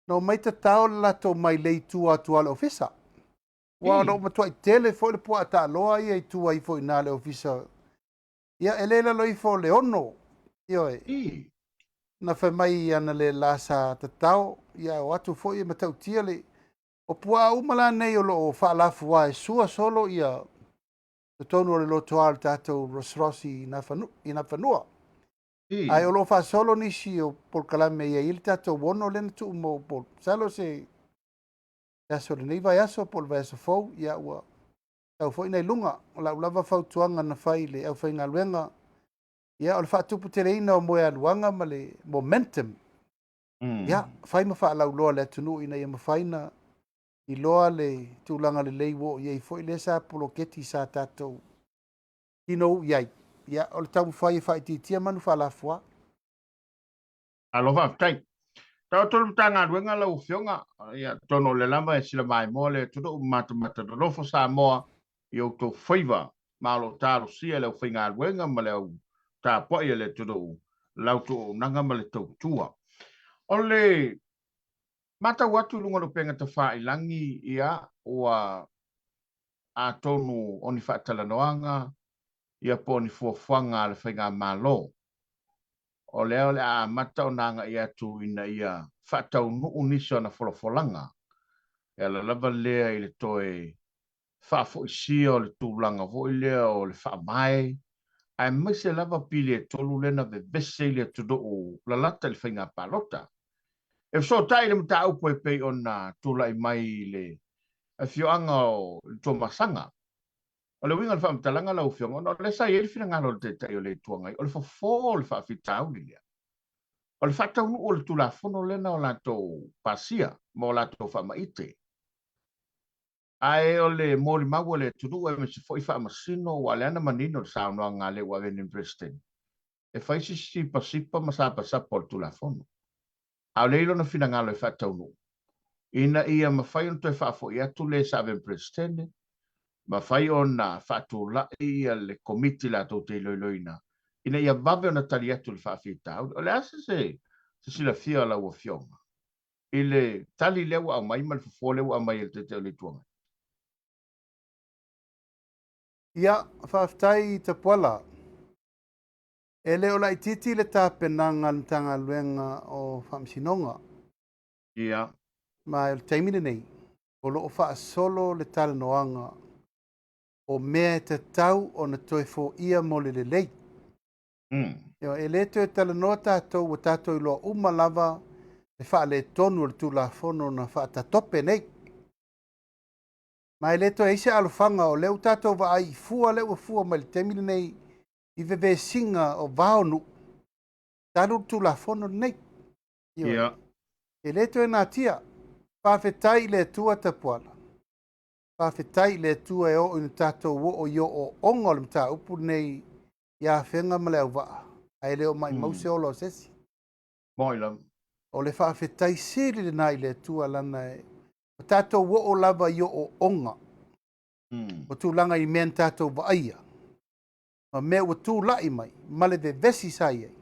na omai tatao le latou mailei i tua atu o le ofisa. Ua o lo o matuai tele foi le puaa taaloa ia i tua ifo i ina i le ofisa. Ia, e le lalo ifo o le 6. Ioe. Na fai mai analeila sa tatao, ia o atu foi e matautia le... O puaa uma la nei o lo o faalafua e sua solo ia totonu o le lotoa o le tatou SROS i Nafanua. Ae o lo o faasolo nisi o polokalame e i ai le tatou 6 lea na tuu mo Upolu. Masalo se aso o lenei vaiaso po o le vaiaso fou, ia ua tau foi na i luga. O lau lava fautuaga na fai i le aufaigaluega, ia o le faatuputeleina o moealuaga ma le momentum. Ia, fai ma faalauloa le atunuu ina ia mafai na iloa le tulaga lelei ua oo i ai foi lea sa poloketi sa tatou tinou i ai. Ia, o le taumafai e faaitiitia manu faalafua. Malo faafetai. Taoto le Matagaluega lau Afioga, ia, atonu o lea lava e silamaimoa le atunuu ma matamata nonofo Samoa i outou faiva ma o lo o talosia e le aufaigaluega ma le au tapuai a le atunuu la outou auaunaga ma le tautua. O le matau atu i luga o le upega tafailagi, ia, ua atonu o ni faatalanoaga, ia po o ni fuafuaga a le Faigamalo, o lea o le a amata ona agai atu ina ia faataunuu nisi o ana folafolaga, e ala lava lea i le toe faafoisia o le tulaga foi lea o le faavae, aemaise lava pili e tolu lea na vevese i le atunuu lalata i le faiga palota. E fesootai le mataupu e pei ona tulai mai i le afioaga o le Tuamasaga. O le uiga o le faamatalaga lau Afioga, ona o lea sa i ai le finagalo o le Taitai o le Itu Agai, o le fofo o le faafitauli lea, o le faataunuu o le Tulafono lea na o latou pasia ma o latou faamaite. Ae o le molimau a le atunuu aemaise foi faamasino, aua o lea na manino le saunoaga a le ua avea nei ma Peresetene, e fai si sipasipa ma sapasapa o le Tulafono. A o lea i lona finagalo e faataunuu, ina ia mafai ona toe faafoi atu le sa avea ma Peresetene, mafai ona faatulai ia le Komiti latou te iloiloina, ina ia vave ona tali atu i le faafitauli. O le a se silafia o lau Afioga i le tali lea ua aumai ma le fofo lea ua aumai e le Taitai o le Itu Agai? Ia, faafetai Tapuala. E le o laitiiti le tapenaga a le Matagaluega o Faamasinoga. Ma o le taimi lenei, o lo o faasolo le talanoaga o mea e tatau ona toe foia mo le lelei. E le toe talanoa tatou, ua tatou iloa uma lava le faaletonu o le Tulafono na faatatope nei. Ma e le toe i ai se alofaga, o lea ua tatou vaai i fua lea ua fua mai i le taimi lenei i vevesiga o vao nuu talu le Tulafono lenei. E le toe natia. Faafetai i le Atua Tapuala. Faafetai i le Atua e oo ina tatou oo i ooooga o le mataupu lenei i Afega ma Leauvaa, ae le o maimau se ola o se isi. Moi lava. O le faafetai sili lena i le Atua lana e ua tatou oo lava i ooooga o tulaga i mea na tatou vaaia ma mea ua tulai mai ma le vevesi sa i ai.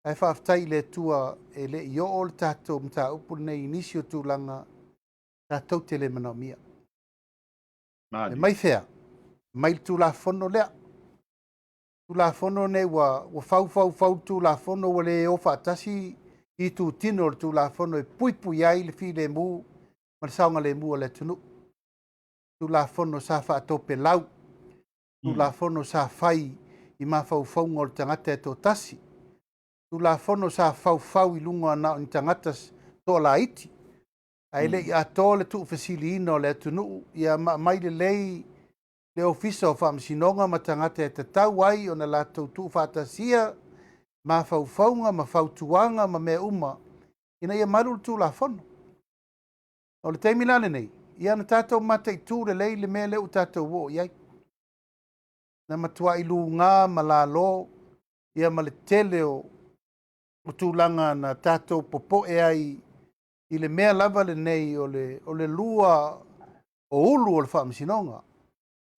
Ae faafetai i le Atua e le i oo le tatou mataupu lenei i nisi o tulaga tatou te le manaomia. E mai fea? Mai le Tulafono lea. Tulafono nei ua fau fau fau le Tulafono ua le o faatasi itutino o le Tulafono e puipui ai le filemu ma le saogalemu o le atunuu. Tulafono sa faatopelau, Tulafono sa fai i mafaufauga o le tagata e toatasi, Tulafono sa faufau i luga na o ni tagata toalaiti, ae le i atoa le tuufesiliina o le atunuu, ia ma aumai lelei le Ofisa o Faamasinoga ma tagata e tatau ai ona latou tuufaatasia mafaufauga ma fautuaga ma mea uma ina ia malu le Tulafono. O le taimi la lenei, ia na tatou mataitu lelei le mea lea ua tatou oo i ai. Na matuai luga ma lalo ia ma le tele o tulaga na tatou popoe ai i le mea lava lenei o le lua o ulu o le Faamasinoga.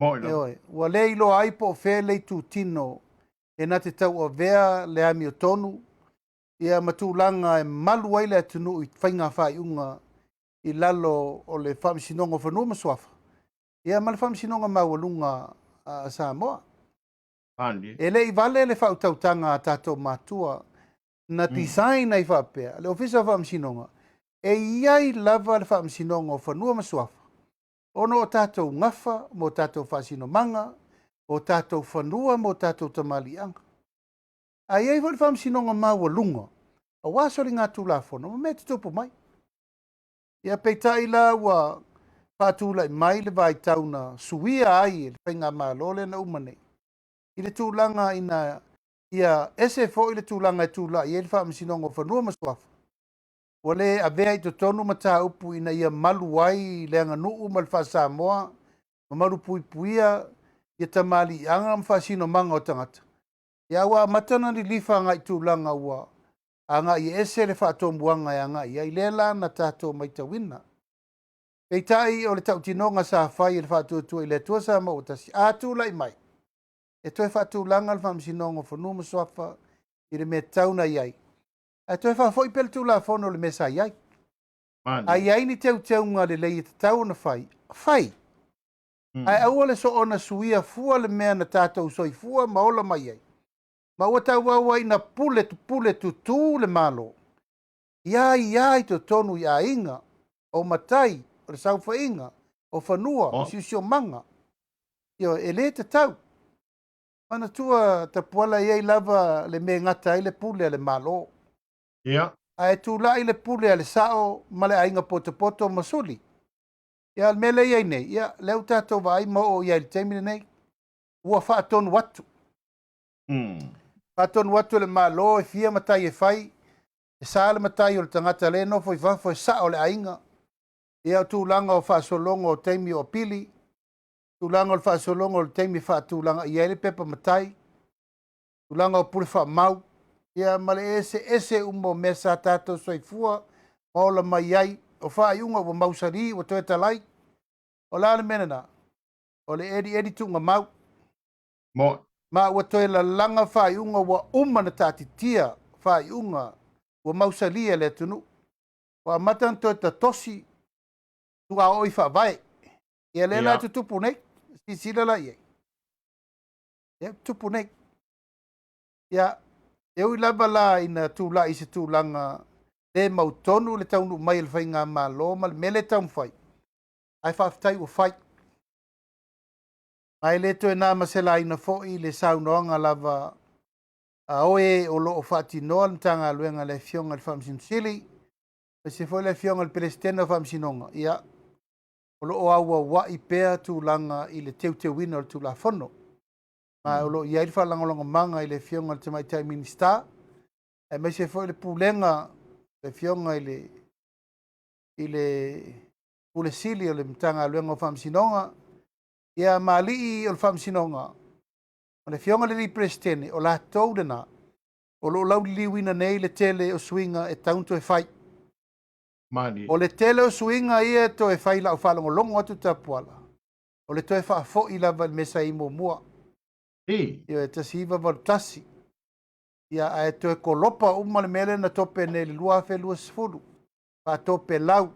Ua le iloa ai po o fea le itutino e na te tauavea le amiotonu ia ma tulaga e malu ai le atunuu i faiga faaiuga i lalo o le Faamasinoga o Fanua ma Suafa ia ma le Faamasinoga Maualuga a Samoa. E le i vale le faautautaga a tatou matua na design ai faapea le Ofisa o Faamasinoga e i ai lava le Faamasinoga o Fanua ma Suafa ona o tatou gafa mo tatou faasinomaga, o tatou fanua mo tatou tamaliiaga. Ae i ai foi le Faamasinoga Maualuga aua soligatulafono ma mea tutupu mai. Ia peitai la ua faatulai mai le vaitau na suia ai e le faigamalo lea na uma nei i le tulaga ina ia ese foi le tulaga e tulai ai le Faamasinoga o Fanua ma Suafa, ua le avea i totonu mataupu ina ia malu ai le aganuu ma le faasamoa ma malu puipuia ia tamaliiaga ma faasinomaga o tagata. Ia ua amata na lilifa agai tulaga ua agai ese le faatomuaga e agai ai, lea la na tatou matauina. Peitai o le tautinoga sa fai e le Faatuatua i le Atua Samoa ua tasi, a tulai mai e toe faatulaga le Faamasinoga o Fanua ma Suafa i le mea tatau na i ai, ae toe faafoi pea le Tulafono i le mea sa i ai. A i ai ni teuteuga lelei e tatau ona fai, fai. Ae aua le soona suia fua le mea na tatou soifua ma ola mai ai. Ma ua tauau ai ina pule pule tutū le Malo, ia ia i totonu i aiga, o matai, o le saofaiga, o fanua, o siosiomaga. Ia, e le tatau. Manatua Tapuala e i ai lava le mea e gata ai le pule a le Malo. Ae tulai le pule a le sao ma le aiga potopoto ma suli. Ia, o le mea lea e i ai nei, ia, lea ua tatou vaai ma oo i ai i le taimi lenei, ua faatonu atu. Faatonu atu e le Malo e fia matai e fai, e sa le matai o le tagata lea e nofo i fafo e sao le aiga. Ia, o tulaga o faasologa o taimi o apili, tulaga o le faasologa o le taimi e faatulaga i ai le pepa matai, tulaga o pule faamau, ia ma le eseese uma o mea sa tatou soifua ma ola mai ai, o faaiuga ua mausali, ua toe talai. O le a le mea lena? O le elieli tuugamau. Ma ua toe lalaga faaiuga ua uma na taatitia faaiuga ua mausali e le atunuu. Ua amata ona toe tatosi tuaoi faavae. Ia lea la tutupu nei, silasila la i ai. Lea ua tupu nei. Ia, e ui lava la ina tulai i se tulaga le mautonu le taunuu mai o le Faigamalo ma le mea lea e taumafai, ae faafetai ua fai. Ma e le toe na ma se laina foi le saunoaga lava a oe o lo o faatinoa le Matagaluega a le Afioga i le Faamasino Sili, aemaise foi le Afioga i le Peresetene o Faamasinoga, ia, o lo o auauai pea tulaga i le teuteuina o le Tulafono. Ma o lo o i ai le faalagolagomaga i le Afioga i le Tamaitai Minisita, aemaise foi le Pulega, le Afioga i le i le Pule Sili o le Matagaluega o Faamasinoga, ia ma alii o le Faamasinoga, o le Afioga i le Peresetene, o latou lena o lo o lauliliuina nei le tele o suiga e tatau ona toe fai. Malie. O le tele o suiga ia e toe fai i lau faalogologo atu Tapuala, o le toe faafoi lava i le mea sa i ai muamua. Ioe, 1981. Ia, ae toe kolopa uma le mea lea na tope nei i le 2020, faatopelau,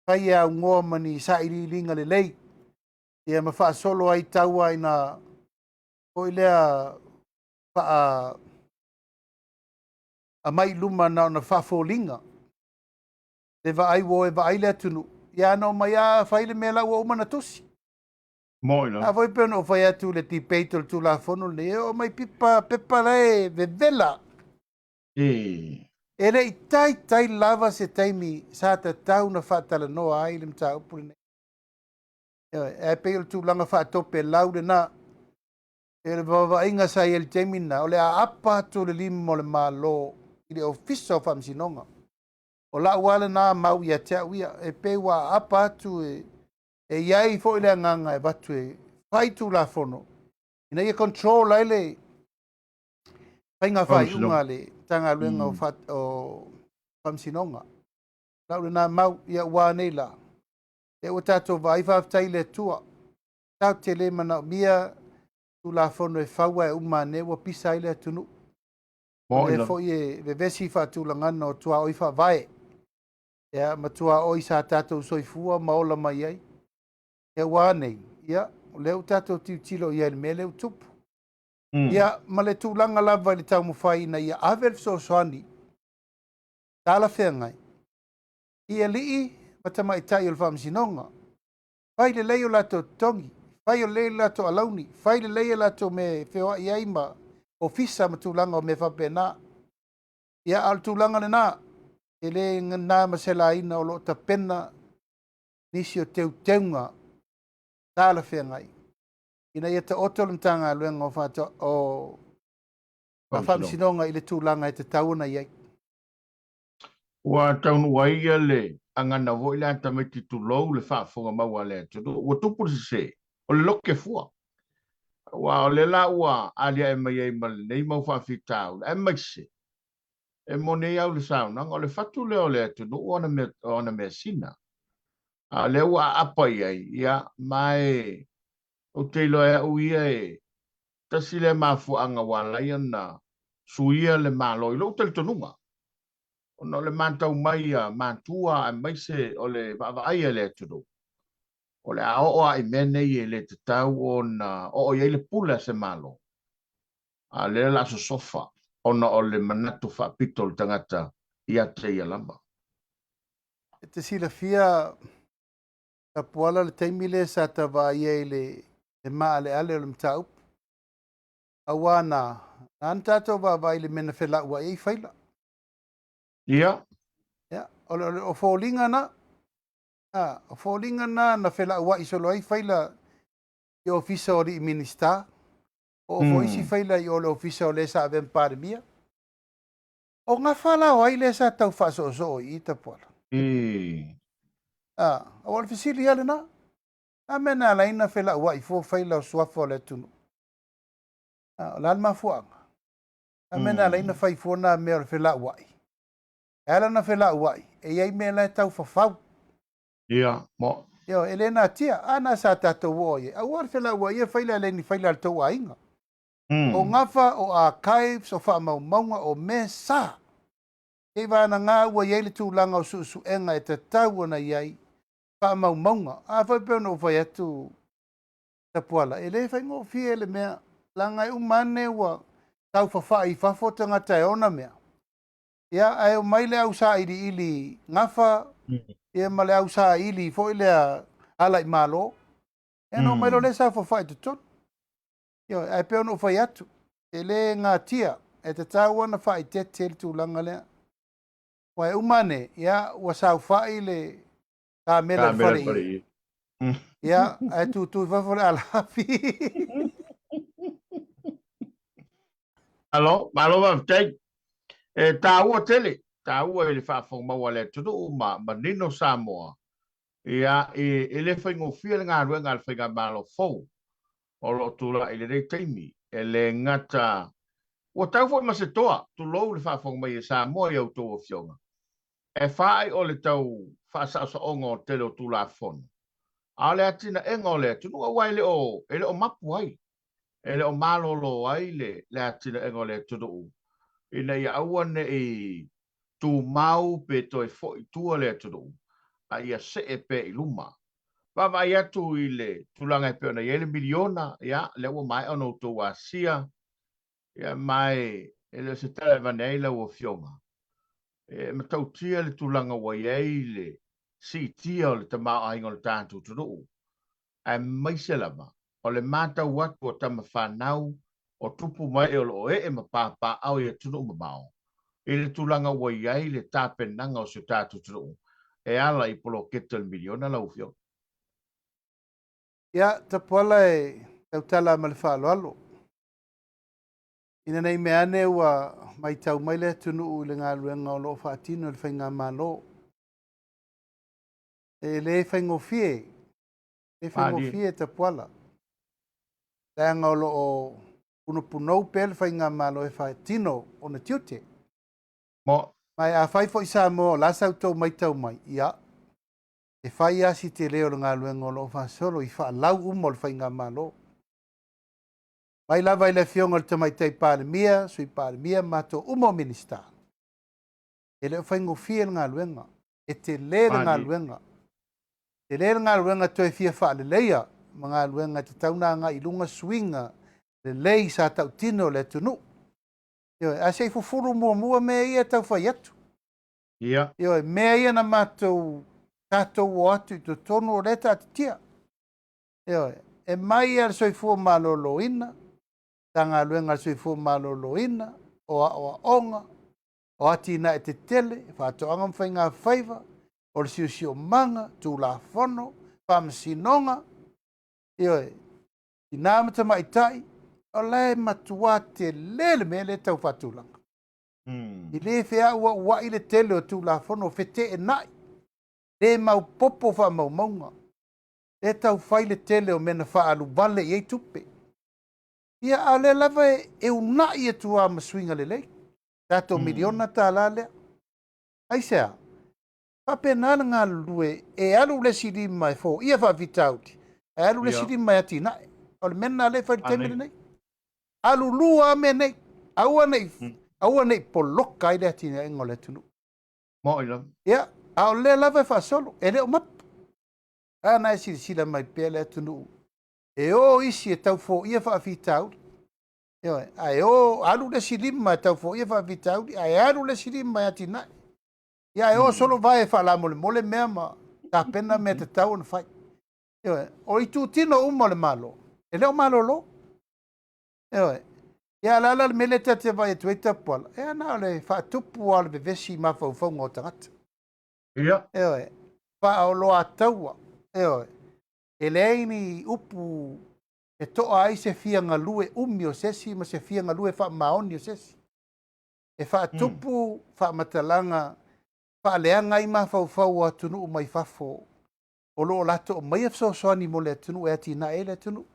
fai e aunoa ma ni sailiiliga lelei, ia ma faasolo ai tau lava ina foi lea faa aumai i luma na ona faafoliga le vaai ua o e vaai le atunuu, ia na omai lava fai le mea la ua uma ona tusi. Moi la. A foi pei ona ou fai atu i le debate o le Tulafono lenei, e oo mai pipa, pepa la e vevela. E le i taitai lava se taimi sa tatau ona faatalanoa ai le mataupu lenei. Ioe, ae pei o le tulaga faatopelau lena. E o le vaavaaiga sa i ai i le taimi lena, o le aapa atu o le lima o le Malo i le Ofisa o Faamasinoga. O lau lava lena mau ia te au ia, e pei ua aapa atu e, e i ai foi le agaga e avatu e fai Tulafono ina ia control ai le faiga faaiuga a le Matagaluega o Faamasinoga. Lau lena mau, ia ua nei la. Lea ua tatou vaai, faafetai i le Atua. Tatou te le manaomia Tulafono e fau ae uma ane ua pisa ai le atunuu. O lea foi e vevesi faatulagana o tuaoi faavae, ia, ma tuaoi sa tatou soifua ma ola mai ai. Ia ua a nei? Ia, o lea ua tatou tilotilo i ai i le mea lea ua tupu. Ia, ma le tulaga lava i le taumafai ina ia ave le fesoasoani talafeagai i alii ma tamaitai o le Faamasinoga. Fai lelei o latou totogi, fai lelei o latou alauni, fai lelei o latou mea e feoai ai ma ofisa ma tulaga o mea faapena. Ia, a o le tulaga lena, e le na ma se laina o lo o tapena nisi o teuteuga talafeagai ina ia taoto le Matagaluega o Faamasinoga i le tulaga e tatau ona i ai. Ua taunuu ai ia le agana foi lea a tamaiti tulou le faafofoga mau a le atunuu. Ua tupu le sese, o le lote fua. Aua o lea la ua aliae mai ai ma lenei mau faafitauli, aemaise e moni ai au i le saunoaga, o le fatu lea o le atunuu o ana measina. A o lea ua aapa i ai, ia, ma e ou te iloa e au ia e tasi lea mafuaaga ua ala ai ona suia le Malo i lou talitonuga, ona o le matau mai a matua aemaise o le vaavaai a le atunuu, o le a oo lava i mea nei e le tatau ona oo i ai le pule a se Malo, a o lea o le a sosofa ona o le manatu faapito o le tagata ia te ia lava. E te silafia Tapuala le taimi lea sa ta vaai ai i le maaleale o le mataupu, aua na na tatou vaavaai i le mea na felauai ai faila. Ia. Ia, o foliga na. O foliga na na felauai solo ai faila i ofisa o alii Minisita, o foi isi faila i o le ofisa o le sa avea ma Palemia. O gafa la o ai lea sa tau faasoosoo i i Tapuala? Aua o le fesili lava lena. A mea na ala ai ona felauai fua faila o suafa o le atunuu? O le a le mafuaaga? A mea na ala ai ona fai fua na mea o le felauai? E ala ona felauai, e i ai mea la e tau fafau. Ia, mo. Ioe, e le natia. A na sa tatou oo i ai. Aua le felauai ia faila e le ni faila a le tou aiga. O gafa, o archives, o faamaumauga, o mea sa. Kei vagana ua i ai le tulaga o suesuega e tatau ona i ai faamaumauga. A foi pei ona ou fai atu Tapuala, e le faigofie le mea. Leaga e uma ane ua taufafa'i i fafo tagata e ona mea. Ia, ae omai le au sailiili gafa, ia ma le au saili foi lea ala i Malo, ia ona omai loa lea saofafai i totonu. Ioe, ae pei ona ou fai atu, e le gatia, e tatau ona faaeteete le tulaga lea. Aua e uma ane, ia, ua saofai le kamela i le faleie, ia, ae tutu i fafo le alafi. Malo, malo faafetai. E taua tele, taua i le faafofoga a le atunuu ma manino Samoa. Ia, e le faigofie le galuega a le Faigamalo fou o lo o tulai i lenei taimi. E le gata, ua tau foi ma se toa, tulou le faafofoga mai e Samoa i a outou afioga, e faai o le tau faasaosaoga o le tele o Tulafono, a o le atinaega o le atunuu, aua e le o, e le o mapu ai, e le o malolo ai le, le atinaega o le atunuu, ina ia aua ne i tumau pe toe foi i tua le atunuu, a ia see pea i luma. Vaavaai atu i le tulaga e pei ona i ai le miliona, ia, lea ua maea ona outou asia, ia, ma e le o se tala e avane ai lau Afioga. E matautia le tulaga ua i ai le siitia o le tamaoaiga o le tatou atunuu, aemaise lava o le matau atu o tama fanau o tupu ma ee o lo o ee ma papaaao i atunuu mamao i le tulaga ua i ai le tapenaga o si o tatou atunuu e ala i poloketi o le miliona lau Afioga. Ia, Tapuala e tautala ma le faaaloalo. Ina nei mea ane ua matau mai le atunuu i le galuega o lo o faatino e le Faigamalo. E le faigofie, e le faigofie Tapuala. Leaga o lo o punopunou pea le Faigamalo e faatino ona tiute. Mo. Ma e afai foi Samoa o la sa outou matau mai, ia, e fai lava si tele o le galuega o lo o faasolo i faalau uma o le Faigamalo. Mai lava i le Afioga i le Tamaitai Palemia, Sui Palemia ma matou uma o Minisita, e le o faigofie le galuega, e tele le galuega. Tele le galuega toe fia faaleleia ma galuega e tatau ona agai i luga suiga lelei sa tautino le atunuu. Ioe, ae se i fufulu muamua mea ia e tau fai atu. Ia. Ioe, mea ia na matou tatou o atu i totonu o lea e taatitia. Ioe, e mai lava le soifua maloloina, Matagaluega a le Soifua Maloloina, o aoaoga, o atinae tetele, faatoaga ma faigafaiva, o le siosiomaga, Tulafono, faamasinoga, ioe, tina ma tamaitai, o la e matua tele le mea lea e tau faatulaga. E le feauauai le tele o Tulafono, feteenai, le maopoopo faamaumauga, lea e tau fai le tele o mea na faaalu vale i ai tupe. Ia, a o lea lava e unai atu lava ma suiga lelei, tatou miliona tala lea. Aisea? Faapena le galulue, e alu le isi lima e foia faafitauli, ae alu le isi lima e atinae. O le mea lena lea e fai i le taimi lenei. Alu lua lava mea nei, aua ne i, aua ne i poloka ai le atinaega o le atunuu. Moni lava. Ia, a o lea lava e faasolo, e le o mapu. A na e silasila mai pea le atunuu, e o isi e tau foia faafitauli, ioe, ae o alu le isi lima e tau foia faafitauli, ae alu le isi lima e atinae. Ia, ae o solo vae e faalamolemole mea ma tapena mea tatau ona fai. Ioe, o itutino uma o le Malo, e le o malolo. Ioe, ia, o le a la le mea lea ta te vaai atu ai Tapuala, ia na o le faatupu lava o le vevesi i mafaufauga o tagata. Ia. Ioe, faaoloataua, ioe, e leai ni upu e toa ai se fia galue umi o se isi ma se fia galue faamaoni o se isi. E faatupu faamatalaga faaleaga ai mafaufau o atunuu mai fafo o lo o latou aumaia fesoasoani mo le atunuu e atinae ai le atunuu.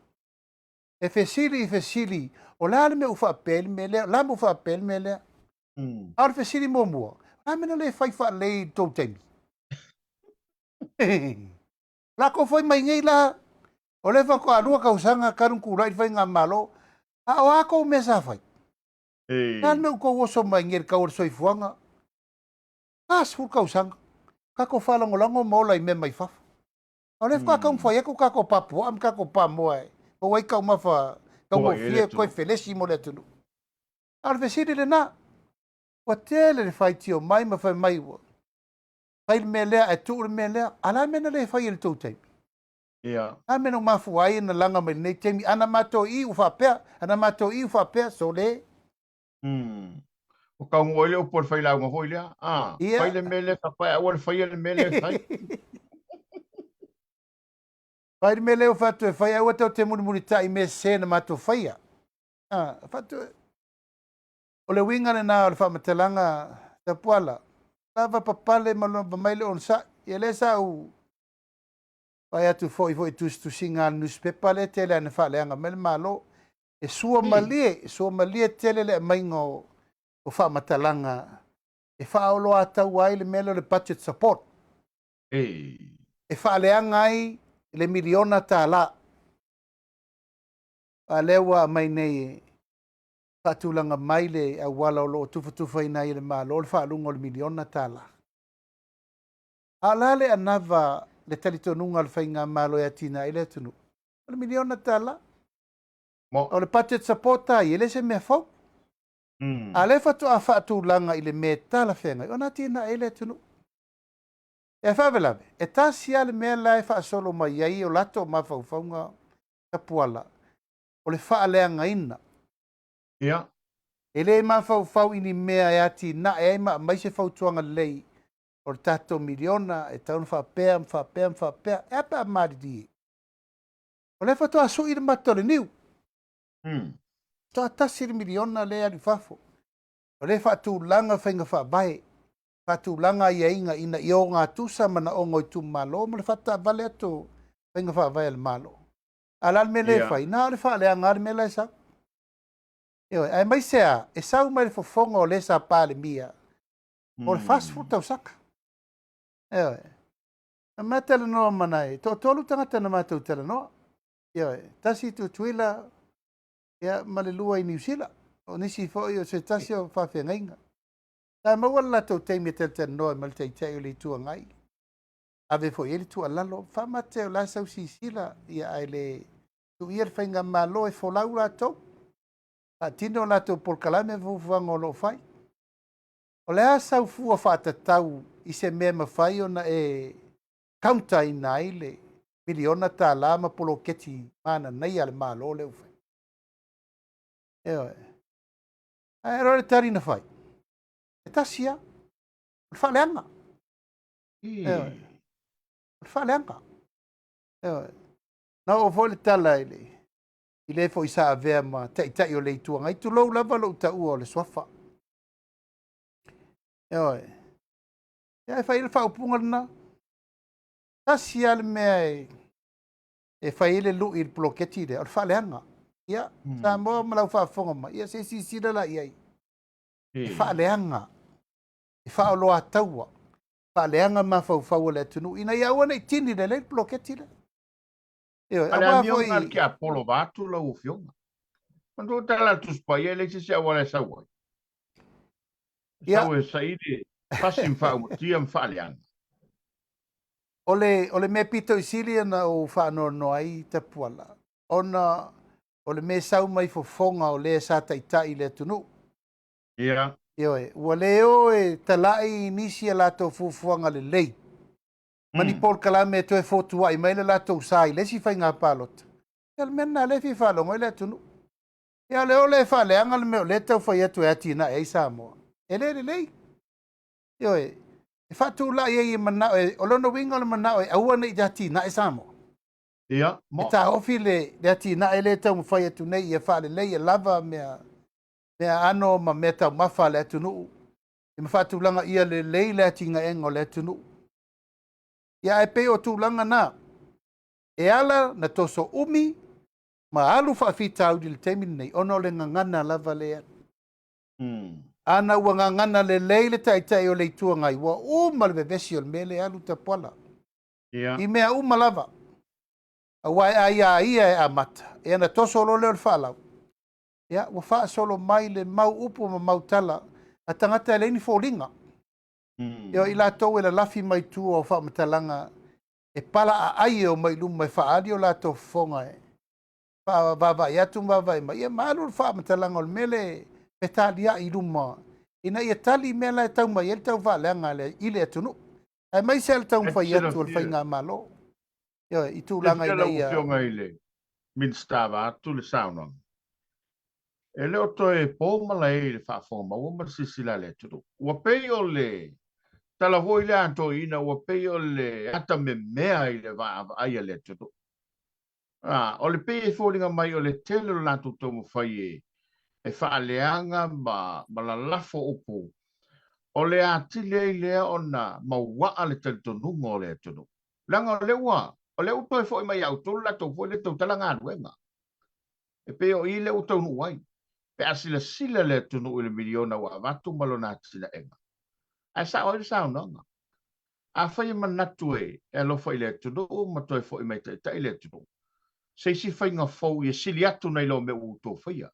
E fesili i fesili, o le a le mea ua faapea ai le mea lea, o le a le mea ua faapea ai le mea lea. A o le fesili muamua, o le a le mea na le fai faalelei i le tou taimi? Latou foi mai nei la, o lea faatoa 2 tausaga talu ona tulai le faigamalo, a o a tou mea sa fai? O le a le mea ua tou oso mai nei i le tau o le soifuaga? 40 tausaga, tatou faalagolago ma ola i mea mai fafo. A o lea faatoa taumafai atu tatou papuaa ma tatou pamoa e maua ai taumafa Taugofie toe felesi mo le atunuu. A o le fesili lena, ua tele le faitio mai ma fai mai ua fai le mea lea ae tuu le mea lea. A o le a le mea na le fai ai i le tou taimi? Ia. A mea na mafua ai na laga mai lenei taimi, ana matou i ua faapea, ana matou i ua faapea, sole. Ua taunuu ai le upu a le failauga foi lea, a, Ia. fai le mea lea faapea, aua le faia le mea lea e fai. Fai le mea lea ua fai atu e fai, aua tou te mulimulitai i mea sese na matou faia. A, fai atu, o le uiga lena o le faamatalaga Tapuala, lava papale ma lava mai le onosai. Ia lea sa ou vaai atu foi foi i tusitusiga a le nusipepa lea tele lava ina faaleaga mai le Malo. E sua malie, e sua malie tele le aumaiga o, o faamatalaga e faaoloataua ai le mea lea o le budget support. E faaleaga ai le miliona tala. A lea ua aumai nei e faatulaga mai le auala o lo o tufatufaina ai e le Malo le faaluga o le miliona tala. A o le a le anava le talitonuga o le Faigamalo e atinae ai le atunuu? O le miliona tala. O le budget support a ia, e le se mea fou. A lea faatoa faatulaga i le mea e talafeagai ona atinae ai le atunuu. E faalavelave, e tasi lava le mea la e faasolo mai ai o latou mafaufauga Tapuala, o le faaleagaina. E le mafaufau i ni mea e atinae ai ma aumai se fautuaga lelei o le tatou miliona e tatau ona faapea ma faapea ma faapea. E a pe a malilie? O lea faatoa sui le mata o le niu. Faatoa tasi le miliona lea e alu i fafo. O lea e faatulaga faiga faavae, faatulaga aiaiga ina ia ogatusa manaoga o itumalo ma le faataavale atu o faiga faavae a le Malo. A o le a le mea lea e fai? Na o le faaleaga lava le mea la e sau. Ioe, aemaise lava e sau mai le fofoga o le sa Palemia o le 40 tausaga. Ioe. Na ma talanoa ma nai, toatolu tagata na matou talanoa. Ioe, tasi i Tutuila, ia, ma le lua i Niu Sila. O nisi foi o se tasi o faafeagaiga. Sa maua le latou taimi e talatalanoa ai ma le Taitai o le Itu Agai. Ave foi i ai le tuualalo, faamate o la e sau sisila, ia ae le tuuia le faigamalo e folau latou, faatino latou polokalame ma fuafuaga o lo o fai. O le a sau fua faatatau i se mea e mafai ona e counter-ina ai le miliona tala ma poloketi mananaia a le Malo lea ua fai? Ioe. Ae o le tali na fai, e tasi lava, o le faaleaga. Ioe. O le faaleaga. Ioe. Na oo foi le tala i le i le foi sa avea ma taitai o le Itu Agai, tulou lava lou taua o le suafa. Ioe. Ia e fai le faaupuga lena. Tasi lava le mea e, e fai ai le lui i le poloketi lea, o le faaleaga. Ia, Samoa ma lau faafofoga mai, ia se i silasila la i ai. E faaleaga, e faaoloataua, faaleaga mafaufau o le atunuu, ina ia aua ne i tini lelei le poloketi lea. Ioe, A le aua amio foi... na le tiapolo vaeatu lau Afioga. Manatua tala a le Tusi Paia, e leai se isi auala e sau ai. E Ia. sau e saili, fasi ma faaumatia ma faaleaga. O le, o le mea pito i sili ona ou faanoanoa ai Tapuala, ona o le mea e sau mai fofoga o le sa taitai i le atunuu. Ia. Ioe, ua le o e tala'i i nisi a latou fuafuaga lelei ma ni polokalame e toe fotua'i mai le latou sa i le isi faiga palota. Ia o le mea lena lea e fia faalogo ai le atunuu. Ia o le o lea e faaleaga le mea o lea e tau fai atu e atinae ai Samoa. E le lelei. Ioe, e faatulai ai e manao, e, o lona uiga o le manao e aua ne i atinae Samoa. Ia, E mo. taofi le, le atinae lea e taumafai atu nei ia faalelei ia lava mea, mea ano ma mea taumafa a le atunuu, ia ma faatulaga ia lelei le atinaega o le atunuu. Ia ae pei o tulaga na, e ala na toso umi ma alu faafitauli i le taimi lenei, ona o le gagana lava lea. Ana ua gagana lelei le Taitai o le Itu Agai, ua uma le vevesi o le mea lea e alu Tapuala. Ia. I mea uma lava. Aua e ai a ia e amata, ia na toso loa lea o le faalau. Ia, ua faasolo mai le mau upu ma mau tala a tagata e leai ni foliga. Ia, o i latou e lalafi mai tua o faamatalaga e palaaai e omai i luma e faaali o latou fofoga e Faavaavaai atu ma vaavaai mai, ia ma alu le faamatalaga o le mea lea e fetaliai i luma ina ia tali mea la e tau mai ai le tau faaleaga lea i le atunuu, aemaise lava le taumafai atu o le faigamalo, ioe, i tulaga ina ia. Lau Afioga i le Minisita vaeatu le saunoaga, e le o toe po malae i le faafofoga maua ma le silasila a le atunuu. Ua pei o le tala foi lea a toeaiina, ua pei o le atamemea i le vaavaai a le atunuu. O le pei e foliga mai o le tele o le latou taumafai e faaleaga ma lalafo upu, o le atili ai lea ona mauaa le talitonuga o le atunuu. Leaga o lea ua, o lea ua toe foi mai ia outou le latou foi lea tautala galuega. E pei o i lea ua taunuu ai, pe a silasila le atunuu i le miliona ua avatu ma lona atinaega. Ae sao ai le saunoaga. Afai e manatu e alofa i le atunuu ma toe foi mai taitai le atunuu, se isi faiga fou ia sili atu nai lo mea ua outou faia.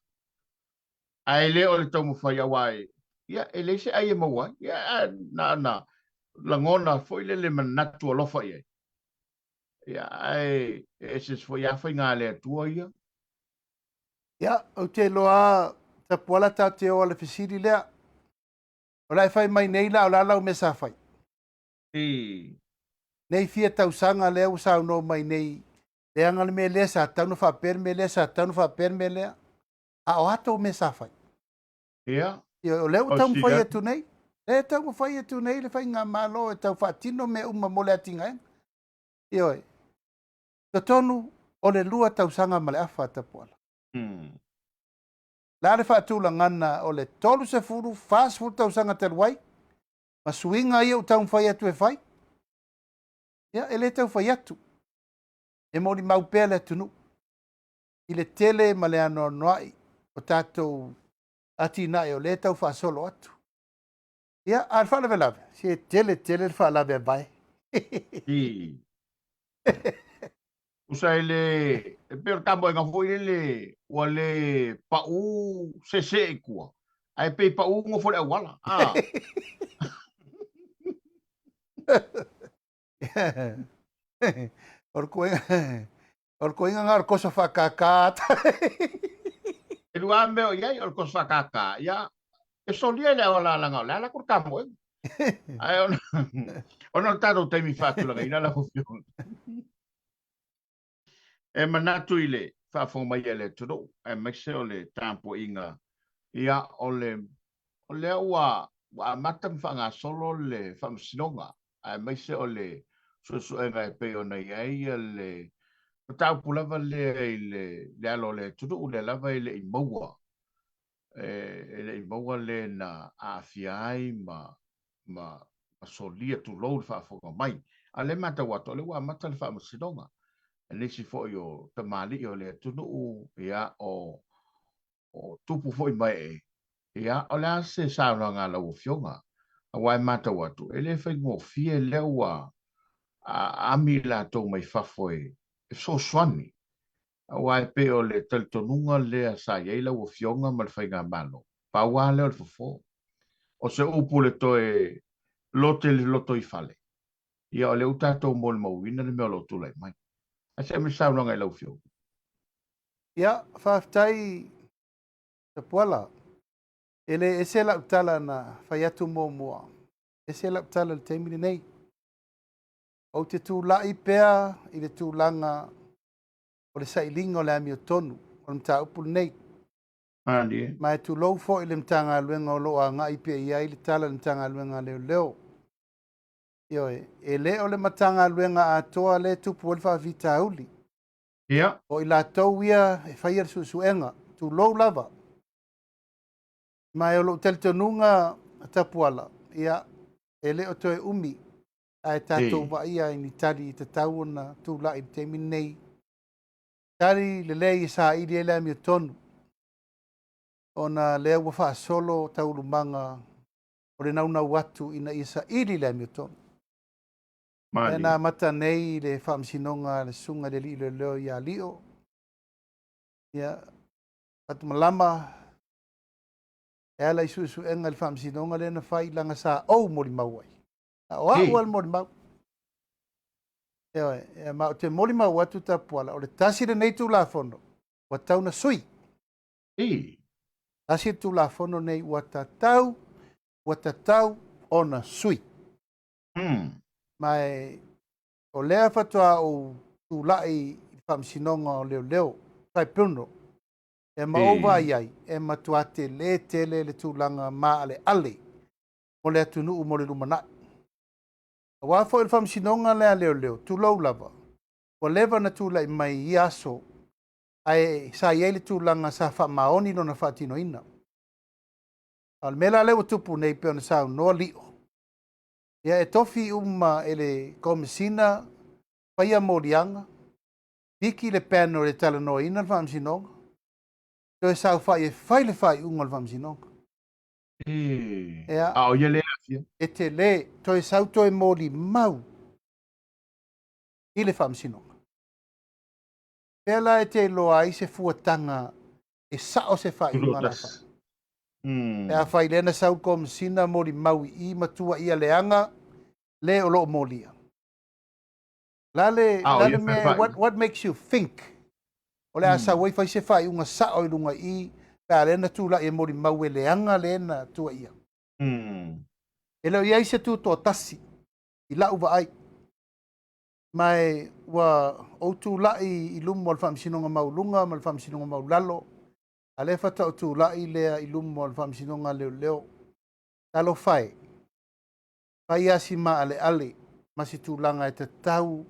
Ae le o le taumafai aua e, ia, e leai se ai e maua ai. Ia, ae na ona lagona foi lele le manatu alofa i ai. Ia, ae e eseese foi lava faiga a le Atua ia. Ia, ou te iloa lava, Tapuala, tatou te o lava i le fesili lea. O la e fai mai nei la, o le a lau mea sa fai? I. Nei fia tausaga lea ua saunoa mai nei, leaga le mea lea sa tatau ona faapea le mea lea, sa tatau ona faapea le mea lea. A o a tou mea sa fai? Ia. Ia, o lea ua taumafai atu nei, lea e taumafai atu nei le faigamalo e tau faatino mea uma mo le atinaega. Ioe. Totonu o le 2 tausaga ma le afa a Tapuala. Le a le faatulagana o le 30, 40 tausaga talu ai, ma suiga ia ua taumafai atu e fai? Ia, e le tau fai atu. E molimau pea le atunuu i le tele ma le anoanoai o tatou atinae o lea e tau faasolo atu. Ia, a o le faalavelave, se tele tele le faalaveavae. I. Tusa e le, e pei o le tamoega foi lele ua le pau seesee i tua, ae pei pau nofo i le auala. Ah. O le koiga, o le koiga na o le koso faakākā ata. E lua mea o i ai, o le koso faakākā, ia, e solia i le auala leaga o le a la ko le tamoega. Ae ona, ona o le tatou taimi faatulagaina lau Afioga. E manatu i le faafofoga mai a le atunuu, aemaise o le tapuaiga, ia, o le, o lea ua, ua amata ma faagasolo le faamasinoga, aemaise o le suesuega e pei ona i ai le mataupu lava lea i le, le alo o le atunuu, lea lava e le i maua, e le i maua le na aafia ai ma, ma, ma solia, tulou le faafofoga mai. A o lea e matau atu, o lea ua amata le faamasinoga. E nisi foi o tamalii o le atunuu, ia, o, o tupu foi mae, ia, o le a se saunoaga a lau Afioga? Aua e matau atu, e le faigofie lea ua ami latou mai fafo e fesoasoani. Aua e pei o le talitonuga lea sa i ai lau Afioga ma le Faigamalo, pau lava lea o le fofo. O se upu le toe lote i le lotoifale, ia o lea ua tatou molimauina le mea o lo o tulai mai. Ae se i aumai se saunoaga i lau Afioga. Ia, faafetai Tapuala. E le ese lau tala na fai atu muamua, ese lau tala i le taimi lenei. Ou te tulai pea i le tulaga o le sailiga o le amiotonu o le mataupu lenei. Malie. Ma e tulou foi le Matagaluega o lo o agai pea i ai le tala a le Matagaluega a Leoleo. Ioe, e le o le Matagaluega atoa lea e tupu ai le faafitauli. Ia. O i latou ia e faia le suesuega, tulou lava. Ma e o lou talitonuga Tapuala, ia, e le o toe umi ae tatou vaaia i ni tali e tatau ona tulai i le taimi lenei. Tali lelei e saili ai le amiotonu, ona lea ua faasolo taualumaga o le naunau atu ina ia saili le amiotonu. Lea na amata nei le faamasinoga a le Susuga i le Alii Leoleo ia Lio, ia, Fatumalama, e ala i suesuega i le faamasinoga lea na fai, leaga sa ou molimau ai. A o au le molimau. Ioe, ma ou te molimau atu Tapuala, o le tasi lenei Tulafono. Ua tatau ona sui. Ii. Tasi le Tulafono lenei ua tatau, ua tatau ona sui. Ma e, o lea faatoa ou tulai i le Faamasinoga o Leoleo, Tribunal, e ma ou vaai ai, e matua tele tele le tulaga maaleale mo le atunuu mo le lumanai. Aua foi o le Faamasinoga lea a Leoleo, tulou lava, ua leva ona tulai mai i ia aso, ae sa i ai le tulaga sa faamaoni lona faatinoina. A o le mea la lea ua tupu nei pei ona saunoa Lio, ia e tofi uma e le Komesina faia moliaga, piki le panel e talanoaina le Faamasinoga, toe saofai e fai le faaiuga o le Faamasinoga. Ia. A o ia le aafia. E tele, toe sau toe molimau i le Faamasinoga. Pea la e te iloa ai se fuataga e sao se faaiuga la fai. Pe a fai lea na sau le Komesina molimau i i ma tuuaia leaga le o lo o molia. La le, la le mea, what makes you think o le a sau ai fai se faaiuga sao i luga i i, pe a lea na tulai e molimau e leaga le na tuuaia. E le o i ai se tutoatasi i lau vaai. Ma e ua ou tulai i luma o le Faamasinoga Maualuga ma le Faamasinoga Maualalo, a lea faatoa ou tulai lea i luma o le Faamasinoga a Leoleo. Talofa e, fai lava si maaleale ma si tulaga e tatau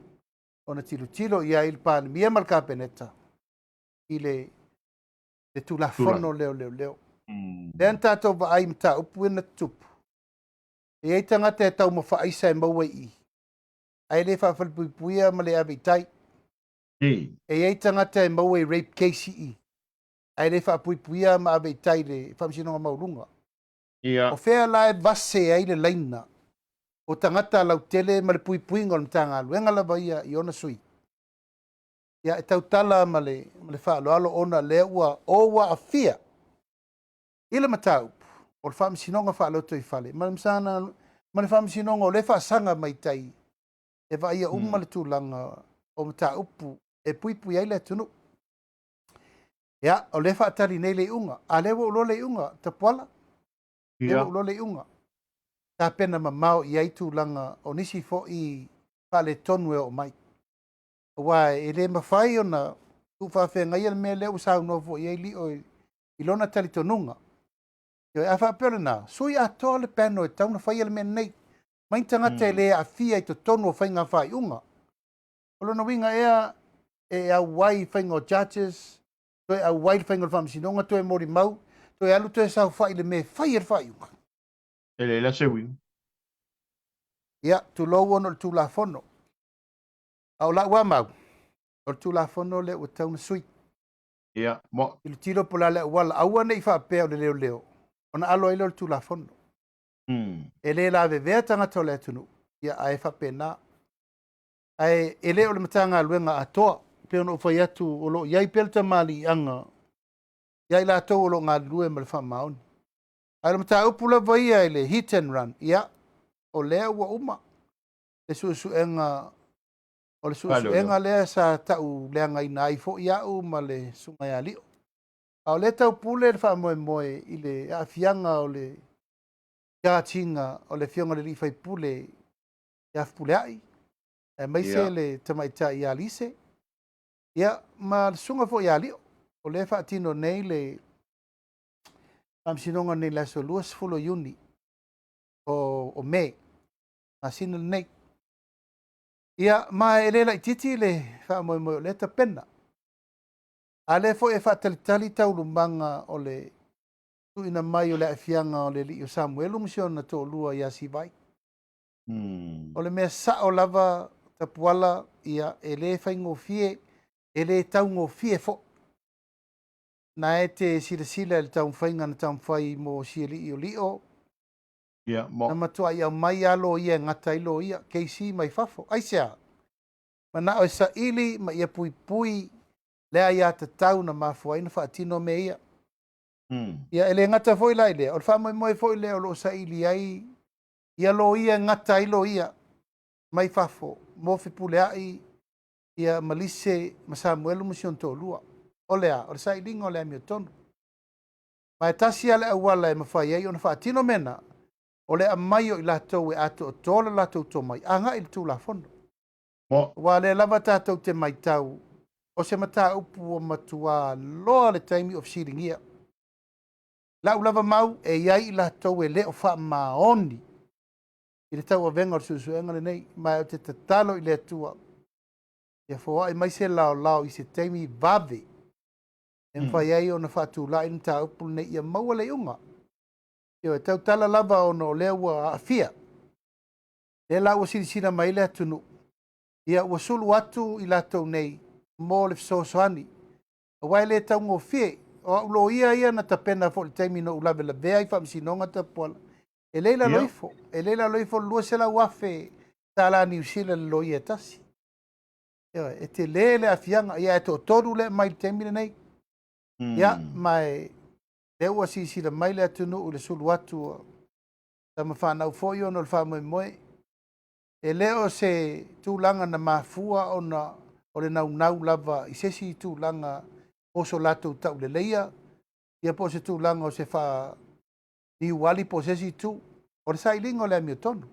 ona tilotilo i ai le Palemia ma le Kapeneta i le Tulafono lea o Leoleo. Lea na tatou vaai i mataupu ia na tutupu, e i ai tagata e taumafa aisa e maua i i, ae le faafalepuipuia ma le ave i tai. E i ai tagata e maua i rape case i i, ae le faapuipuia ma ave i tai i le Faamasinoga Maualuga. O fea la e vase ai le laina o tagata lautele ma le puipuiga o le Matagaluega lava ia i ona sui? Ia, e tautala ma le faaaloalo ona lea ua ou aafia i le mataupu o le Faamasinoga Faalotoifale ma le Faamasinoga o lea e faasaga mai tai e vaaia uma le tulaga o mataupu e puipui ai le atunuu. Ia, o lea e faatali nei le iuga. A lea ua ou iloa le iuga, Tapuala? Lea ua ou iloa le iuga. Tapena mamao i ai tulaga o nisi foi faaletonu e oo mai. Aua e le mafai ona tuufaafeagaia le mea lea ua saunoa foi i ai Lio i lona talitonuga. A faapea o lena, sui atoa le panel e tatau ona faia le mea lenei. Mai ni tagata e le aafia i totonu o faiga faaiuga. O lona uiga ea e auai i faiga o judges, toe auai le faiga o le Faamasinoga, toe molimau, toe alu toe saofai i le mea e fai e le faaiuga. E leai la se uiga. Ia, tulou ona o le Tulafono. A o lau a mau, o le Tulafono lea ua tatau ona sui. Ia, mo. Tilotilo po o le a le auala, aua ne i faapea o le leoleo, ona alo ai lea o le Tulafono. E le lavevea tagata o le atunuu, ia ae faapena. Ae e le o le Matagaluega atoa, pei ona ou fai atu o lo o i ai pea le tamaliiaga ia i latou o lo o galulue ma le faamaoni. Ae o le mataupu lava ia i le hit and run, ia, o lea ua uma le suesuega, o le suesuega lea sa tau leagaina ai foi au ma le susuga ia Lio. A o lea taupule le faamoemoe i le aafiaga o le charge o le afioga i le alii faipule ia Fepuleai, aemaise le tamaitai ia Lise, ia, ma le susuga foi ia Lio. O lea e faatino nei le Faamasinoga nei i le aso 20 o Iuni o Me, masina lenei. Ia, ma e le laitiiti le faamoemoe o lea tapena. A lea foi e faatalitali taualumaga o le tuuina mai o le aafiaga o le alii o Samuelu ma si ona toalua ia Sivai. O le mea sao lava, Tapuala, ia, e le faigofie, e le taugofie foi. Na e te silasila i le taumafaiga na taumafai mo si alii o Lio, Ia, mo. Na matuai aumai lava loia e gata ai loia, KC mai fafo. Aisea? Manao e saili ma ia puipui le aiatatau na mafua ai na faatino mea ia. Ia, e le gata foi la i lea, o le faamoemoe foi lea o lo o saili ai ia loia e gata ai loia mai fafo mo Fepuleai, ia ma Lise ma Samuelu ma si ona toalua. O le a? O le sailiga o le amiotonu. Ma e tasi lava le auala e mafai ai ona faatino mea na, o le aumai o i latou e atoatoa le latou tomai agai i le Tulafono. Aua o lea lava tatou te matau, o se mataupu ua matua loa le taimi o fesiligia. Lau lava mau, e i ai i latou e le o faamaoni i le tauavega o le suesuega lenei, ma ou te tatalo i le Atua ia foai mai se laolao i se taimi vave e mafai ai ona faatulai le mataupu lenei ia maua le iuga. Ioe, e tautala lava ona o lea ua aafia. Lea la ua silasila mai le atunuu, ia ua sulu atu i latou nei mo le fesoasoani, aua e le taugofie. O au loia ia na tapena foi i le taimi na ou lavelavea i faamasinoga Tapuala, e le i lalo ifo, e le i lalo ifo o le $200,000 tala Niu Sila le loia e tasi. Ioe, e tele le aafiaga, ia ae toatolu lea e aumai i le taimi lenei. Ia, ma e lea ua silasila mai le atunuu i le sulu atu o tama fanau foi ona o le faamoemoe. E le o se tulaga na mafua ona o le naunau lava i se isi tulaga mo so latou tauleleia, ia po o se tulaga o se faaniuali po o se isi itu. O le sailiga o le amiotonu.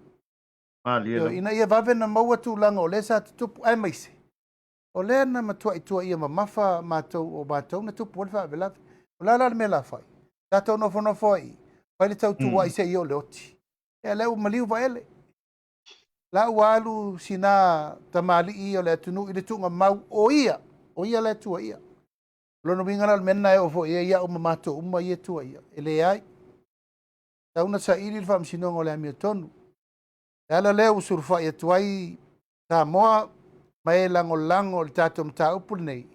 Ina ia vave ona maua tulaga o lea sa tutupu, aemaise o lea na matuai tuuaia mamafa matou o matou na tupu ai le faalavelave. O le a la le mea o le a fai? Tatou nofonofo ai i, fai le tautuuai seia oo i le oti. Ia lea ua maliu Vaele. La ua alu sina tamalii o le atunuu i le tuugamau o ia, o ia la e tuuaia. O lona uiga la o le mea lena e oo foi i ai au ma matou uma ia e tuuaia, e leai. Tatau ona saili le faamasinoga o le amiotonu. Le ala lea ua sulufai atu ai Samoa ma e lagolago i le tatou mataupu lenei,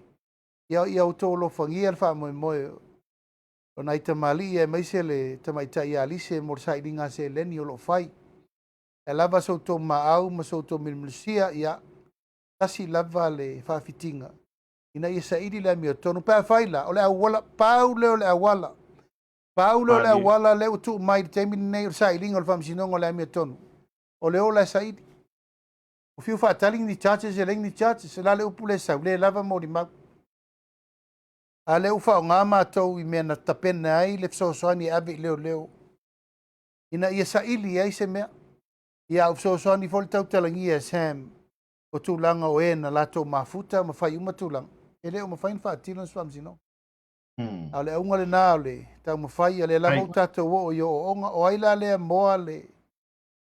ia, ia outou alofagia le faamoemoe o nai tamalii aemaise le tamaitai ia Alise mo le sailiga seleni o lo o fai. E lava so outou maau ma so outou milimilisia, ia, tasi lava le faafitiga ina ia saili le amiotonu. Pe afai la, o le auala, pau lea o le auala, pau lea o le auala lea ua tuu mai i le taimi lenei o le sailiga o le faamasinoga o le amiotonu, o le o la e saili. Ua fiu faatali ni charges e leai ni charges, o le a le upu lea e sau, le lava molimau. A lea ua faaaoga matou i mea na tapena ai le fesoasoani e ave i leoleo ina ia saili ai se mea. Ia a ua fesoasoani foi le tautalagia e Sam o tulaga o e na latou mafuta ma fai uma tulaga, e le o mafai ona faatino se faamasinoga. A o le auga lena o le taumafai, ia lea lava ua tatou oo i ooooga, o ai la lea moa le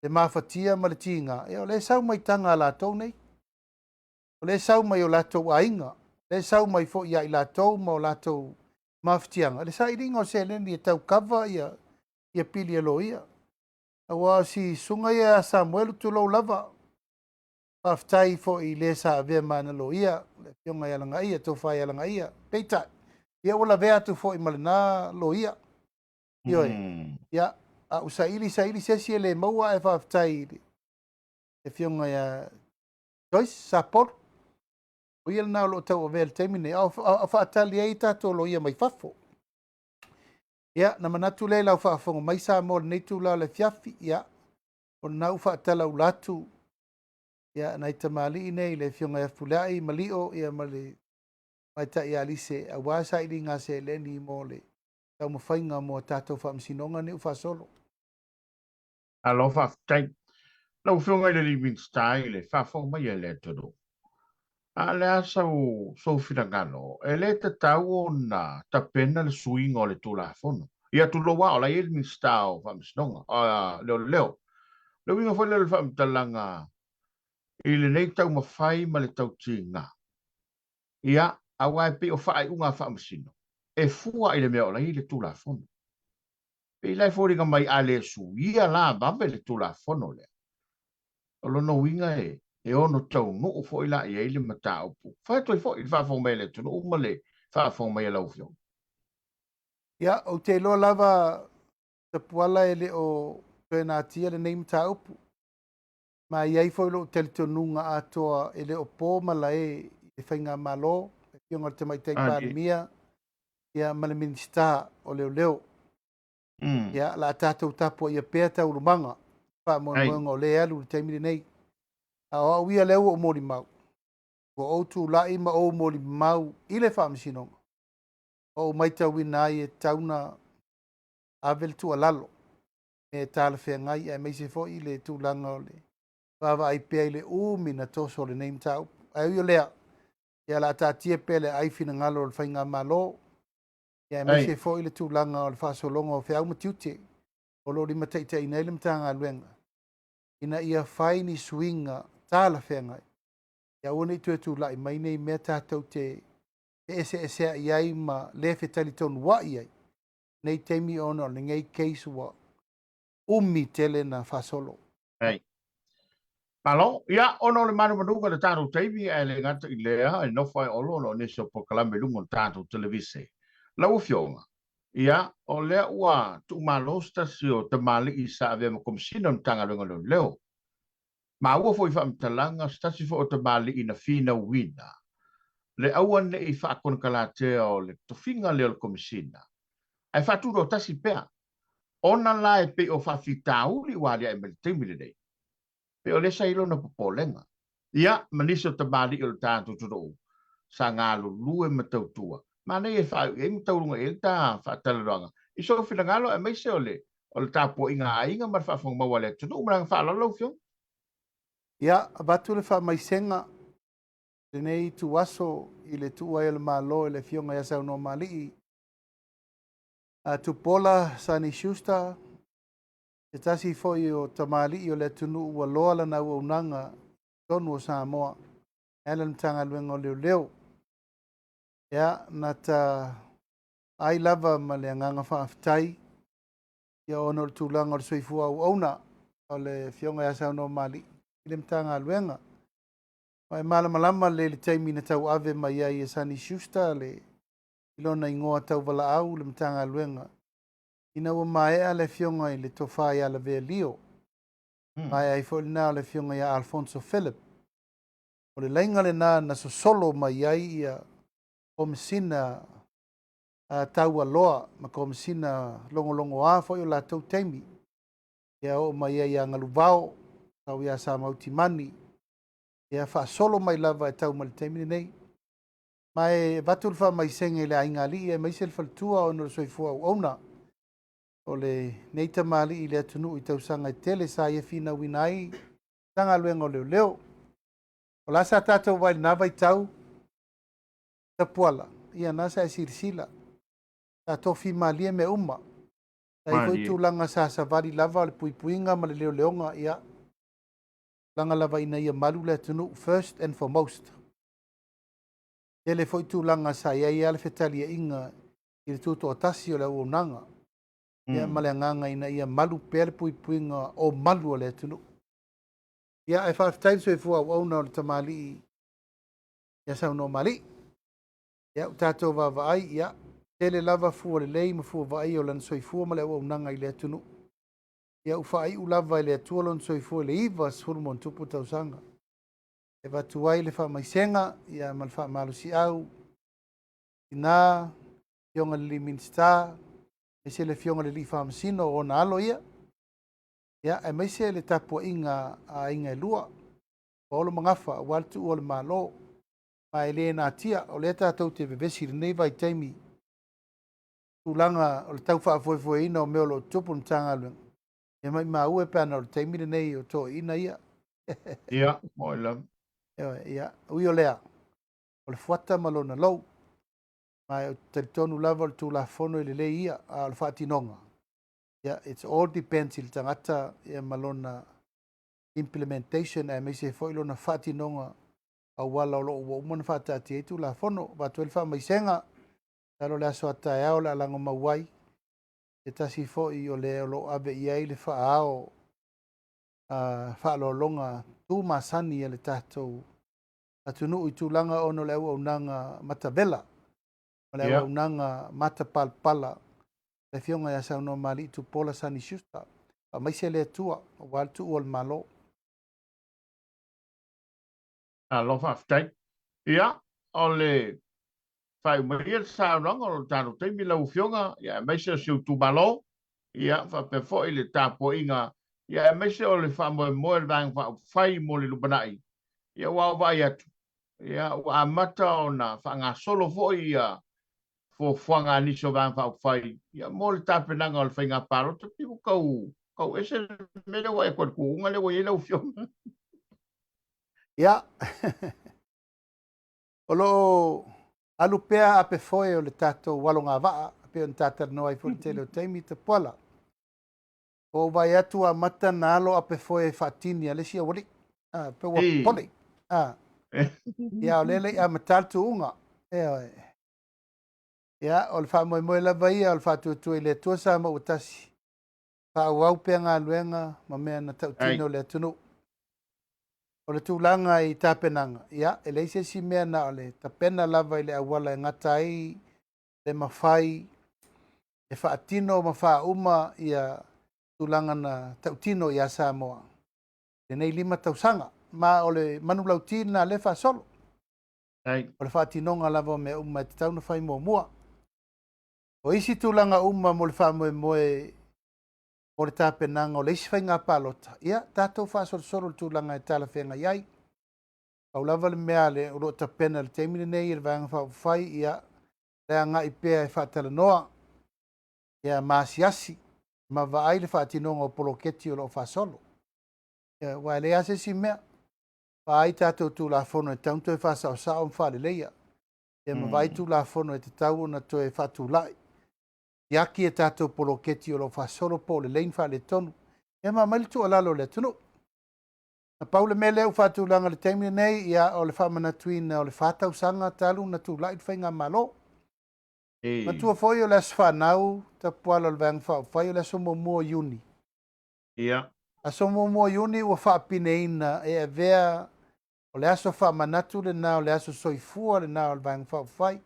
mafatia ma le tiga, ia o lea e sau mai taga a latou nei. O lea e sau mai o latou aiga, o lea e sau mai foi ia i latou ma o latou mafatiaga, le sailiga o seleni e tau kava ia, ia pili a loia. Aua o si susuga ia ia Samuelu, tulou lava, faafetai foi i le sa avea ma ana loia, le afioga ia Lagaia, Tofa ia Lagaia. Peitai, ia ua lavea atu foi ma lena loia. Ioe, ia, a ua saili saili se isi e le maua, ae faafetai i le afioga ia Joyce Sapolu. O ia lena o lo o tauavea i le taimi lenei, a o faatali ai tatou loia mai fafo. Ia, na manatu lea i lau faafofoga mai Samoa i lenei itula o le afiafi, ia, o lena ua faatalaula atu, ia, nai tamalii nei, le afioga ia Fepuleai ma Lio, ia, ma le tamaitai ia Alise, aua sailiga seleni mo le taumafaiga mo a tatou faamasinoga nei ua faasolo. Malo faafetai. Lau Afioga i le Minisita i le faafofoga mai a le atunuu, a o le a sou finagalo, e le tatau ona tapena le suiga o le Tulafono. Ia tulou lava, o la e i ai le Minisita o Faamasinoga, Leoleo. Le uiga foi lea o le faamatalaga i lenei taumafai ma le tautiga, ia, aua e pei o faaiuga a Faamasino, e fua i le mea o la e i ai le Tulafono. Pei la e foliga mai a le suia la vave le Tulafono lea, o lona uiga e ono taunuu foi la i ai le mataupu. Fai atu ai foi le faafofoga mai a le atunuu ma le faafofoga mai a lau Afioga. Ia, ou te iloa lava, Tapuala, e le o toe natia lenei mataupu. Ma e i ai foi lou talitonuga atoa e le o po malae i le Faigamalo, le Afioga i le Tamaitai Palemia, ia, ma le Minisita o Leoleo. Ia, o le a tatou tapuaia pea taualumaga, faamoemoega o lea e alu i le taimi lenei. A o au ia lea ua ou molimau, ua ou tulai ma ou molimau i le Faamasinoga. Ua ou matauina ai e tatau ona ave le tuualalo mea e talafeagai aemaise foi le tulaga o le vaavaai pea i le umi na toso o lenei mataupu. Ae ui o lea, ia o le a taatia pea le aai finagalo o le Faigamalo, ia aemaise foi le tulaga o le faasologa o feau ma tiute o lo o limataitaiina ai le Matagaluega ina ia fai ni suiga talafeagai, ia aua ne i toe tulai mai nei mea tatou te feeseesea'i ai ma le fetalitonua'i ai nei taimi ona o lenei case ua umi tele na faasolo. Ei. Malo, ia, ona o le manumanuga o le tatou taimi, ae le gata i lea, e nofo ai Olo ona o nisi o polokalame i luga o le tatou televise. Lau Afioga, ia, o lea ua tuumalo se tasi o tamalii sa avea ma Komesina o le Matagaluega o Leoleo. Maua foi i faamatalaga se tasi foi o tamalii na finauina le aua ne i faakonekalatea o le tofiga lea o le Komesina, ae faatutoatasi pea, ona la e pei o faafitauli ua aliae mai i le taimi lenei, pei o lea sa i ai lona popolega. Ia, ma nisi o tamalii o le tatou atunuu sa galulue ma tautua, manaia e faaiu i ai ma tauluga i ai le ta faatalanoaga i sou finagalo aemaise o le o le tapuaiga a aiga ma le faafofoga a le atunuu. Ma le agaga faaaloalo lau Afioga. Ia, avatu le faamaisega i lenei ituaso i le tuua ai o le Malo e le Afioga ia Saunoamalii a Tupuola Sonny Schuster, se tasi foi o tamalii o le atunuu ua loa lana auaunaga i totonu o Samoa e ala i le Matagaluega o Leoleo. Ia, na ta ai lava ma le agaga faafetai ia ona o le tulaga o le soifua auauna o le Afioga ia Saunoamalii i le Matagaluega. Ma e malamalama lelei i le taimi na tauave mai ai e Sonny Schuster le i lona igoa tauvalaau i le Matagaluega ina ua maea le Afioga i le Tofa ia Lavea Lio. Maea ai foi lena o le Afioga ia Alfonso Philip. O le laina lena na sosolo mai ai ia Komesina taualoa ma Komesina logologoa foi o latou taimi. Ia oo mai ai ia Galuvao, sau ia Samau Timani, ia faasolo mai lava e tau mai le taimi lenei. Ma e avatu le faamaisega i le aiga alii aemaise le faletua ona o le soifua auauna o lenei tamalii i le atunuu i tausaga e tele sa ia finauina ai Matagaluega o Leoleo. O la sa tatou vaai i lena vaitau, Tapuala, ia na sa e silasila, sa tofi malie mea uma. Sa i ai foi tulaga sa savali lava o le puipuiga ma le leoleoga, ia, tulaga lava ina ia malu le atunuu, first and foremost. Tele foi tulaga sa i ai lava le fetaliaiga i le tutoatasi o le auaunaga, ia ma le agaga ina ia malu pea le puipuiga o malu o le atunuu. Ia, ae faafetai le soifua auauna o le tamalii ia Saunoamalii. Ia, ua tatou vaavaai, ia, tele lava fua lelei ma fua vaaia o lana soifua ma le auaunaga i le atunuu. Ia, ua faaiu lava e le Atua lona soifua i le 90 ma tausaga. E avatu ai le faamaisega, ia, ma le faamalosiau, tina, Afioga i le alii Minisita, aemaise le Afioga i le alii Faamasino o ona alo ia, ia, aemaise le tapuaiga a aiga e lua, Paolo ma Gafa, aua le tuua o le Malo. Ma e le natia, o lea tatou te vevesi i lenei vaitaimi, tulaga o le tau faafoefoeina o mea o lo o tutupu i le Matagaluega, ia maimau e pe ana o le taimi lenei o toeaiina ia. Ia, moi lava. Ia, ui o lea, o le fuata ma lona lou. Ma e ou te talitonu lava o le Tulafono e lelei ia, a o le faatinoga, ia, it's all depends i le tagata ia ma lona implementation aemaise foi lona faatinoga auala o lo o ua uma ona faataatia ai Tulafono. Avatu ai le faamaisega, masalo o le aso a taeao o le a lagomau ai se tasi foi o le o lo o ave i ai le faaao faaaloaloga tu masani a le tatou atunuu i tulaga ona o le auaunaga matavela ma le auaunaga matapalapala le Afioga ia Saunoamalii Tupuola Sonny Schuster. Faamaise le Atua aua le tuua o le Malo. Malo faafetai. Ia, o le faaiu mai ia le saunoaga o le tatou taimi lau Afioga, ia aemaise o si ou itumalo, ia faapea foi le tapuaiga, ia aemaise o le faamoemoe o le Vaega Faaupufai mo le lumanai, ia ua ou vaai atu, ia ua amata ona faagasolo foi ia fuafuaga a nisi o Vaega Faaupufai ia mo le tapenaga o le faiga palota, pei ua tau tau ese le mea lea ua e atu ai i le tuuga lea ua i ai lau Afioga. Ia, o lo o alu pea ape foe o le tatou alogavaa, e pei ona ta talanoa ai foi i le tele o taimi Tapuala. Ua ou vaai atu ua amata ona alo ape foe faatini a le isi aualii. Ah, pe ua popole. Ah. Ia, o lea e le i amata le tuuga. Ioe. Ia, o le faamoemoe lava ia o le faatuatua i le Atua Samoa ua tasi, faaauau pea galuega ma mea na tautino le atunuu. O le tulaga i tapenaga, ia, e leai se isi mea na o le tapena lava i le auala e gata ai le mafai e faatino ma faauma ia tulaga na tautino ia Samoa lenei 5 tausaga. Ma o le manulauti lena lea e faasolo. O le faatinoga lava o mea uma e tatau ona fai muamua. O isi tulaga uma mo le faamoemoe mo le tapenaga o le isi faiga palota, ia tatou faasolosolo i le tulaga e talafeagai ai. Pau lava le mea le o lo o tapena i le taimi lenei e le Vaega Faaupufai, ia le agai pea e faatalanoa, ia ma asiasi ma vaai le faatinoga o poloketi o lo o faasolo. Ia, aua e leai lava se isi mea. Vaai tatou Tulafono e tatau ona toe faasaosao ma faaleleia. Ia ma vaai Tulafono e tatau ona toe faatulai. Tiaki a tatou poloketi o lo o faasolo po o lelei ni faaletonu. Ia ma aumai le tuualalo a le atunuu. Na pau le mea lea ua faatulaga i le taimi lenei, ia o le faamanatuina o le 4 tausaga talu ona tulai le faigamalo. Matua foi o le aso fanau Tapuala o le Vaega Faaupufai o le aso 1 o Iuni. Aso 1 o Iuni ua faapineina e avea o le aso faamanatu lena o le aso soifua lena o le Vaega Faaupufai.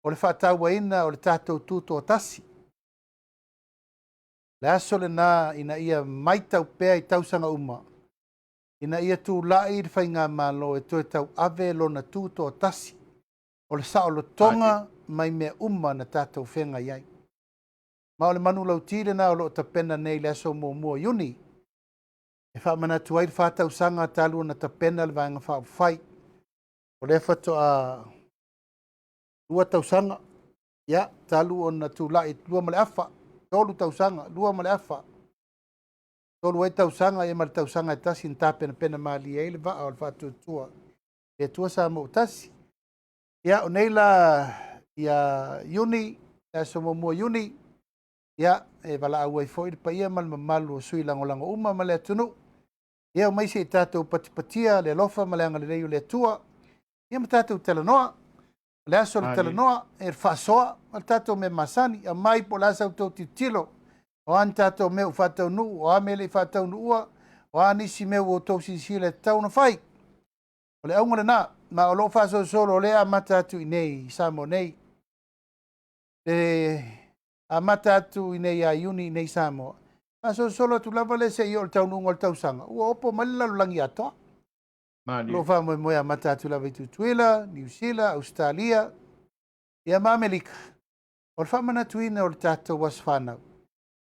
O le faatauaina o le tatou tutoatasi. Le aso lena ina ia maitau pea i tausaga uma, ina ia tulai le faigamalo e toe tauave lona tutoatasi o le saolotoga mai mea uma na tatou feagai ai. Ma o le manulauti lena o lo o tapena nei i le aso 1 o Iuni, e faamanatu ai le 4 tausaga talu ona tapena le Vaega Faaupufai. O lea faatoa 2 tausaga, ia, talu ona tulai 2 ma le afa, 3 tausaga, 2 ma le afa, 3 ai tausaga, ia ma le tausaga e tasi na tapenapena malie ai le vaa o le faatuatua i le Atua Samoa ua tasi. Ia, o nei la ia Iuni, le aso 1 o Iuni, ia, e valaau ai foi le paia ma le mamalu o sui lagolago uma ma le atunuu. Ia, omai se i tatou patipatia le alofa ma le agalelei o le Atua, ia ma tatou talanoa. O le aso o le talanoa, e le faasoa, o le tatou mea masani, aumai po o le a sa outou tilotilo, o a ni tatou mea ua faataunuu, o a mea e le i faataunuua, o a nisi mea ua outou silasila e tatau ona fai. O le auga lena, ma o lo o faasolosolo o lea e amata atu i inei i Samoa nei. Le amata atu i inei ia Iuni i inei i Samoa, faasolosolo atu lava lea seia oo i le taunuuga o le tausaga, ua opo mai le lalolagi atoa. O lo o faamoemoe amata atu lava i Tutuila, Niu Sila, Ausetalia, ia ma Amerika. O le faamanatuina o le tatou aso fanau,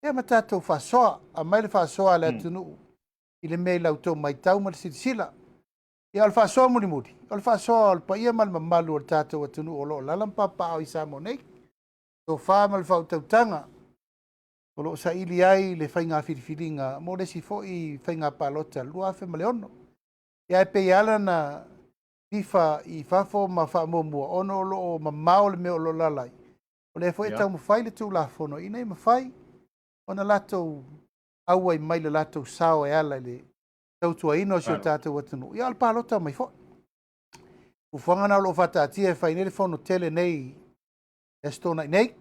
ia ma tatou faasoa, aumai le faasoa a le atunuu i le mea i la outou matau ma le silasila. Ia o le faasoa mulimuli, o le faasoa o le paia ma le mamalu o le tatou atunuu o lo o alaala ma papaaao i Samoa nei. Tofa ma le faautautaga o lo o saili ai le faiga filifiliga mo le isi foi faiga palota 2006. Ia ae pei ala na tifa i fafo ma faamuamua ona o lo o mamao le mea o lo o alaala ai. O lea foi e taumafai le Tulafono ina ia mafai ona latou auai mai le latou sao e ala i le tautuaina o si o tatou atunuu. Ia o le palota mai foi. Fuafuaga na o lo o faataatia e fai nei le fono tele nei e Aso Toonai nei.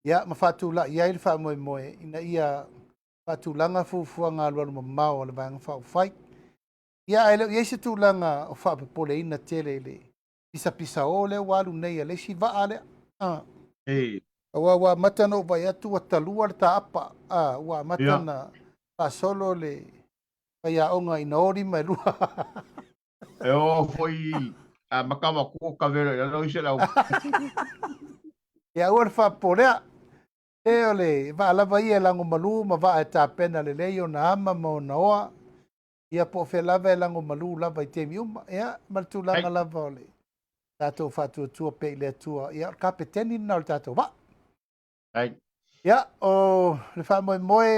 Ia ma faatulai ai le faamoemoe ina ia faatulaga fuafuaga alualu mamao a le Vaega Faaupufai. Ia ae le o i ai se tulaga o faapopoleina tele i le pisapisao lea ua alu nei a le isi vaa lea. Aua ua amata ona ou vaai atu ua talua le taapa, ua amata ona faasolo le faiaoga ina o lima e lua. E oo foi a matamatua kavelo i lalo i se lau. Ia aua le faapopolea. E o le vaa lava ia e lagomalu ma vaa e tapena lelei ona ama ma ona oa. Ia po o fea lava e lagomalu lava i taimi uma. Ia ma le tulaga lava o le Tatou faatuatua pea i le Atua. Ia, o le kapeteni lena o le tatou vaa. Ai. Ia, o le faamoemoe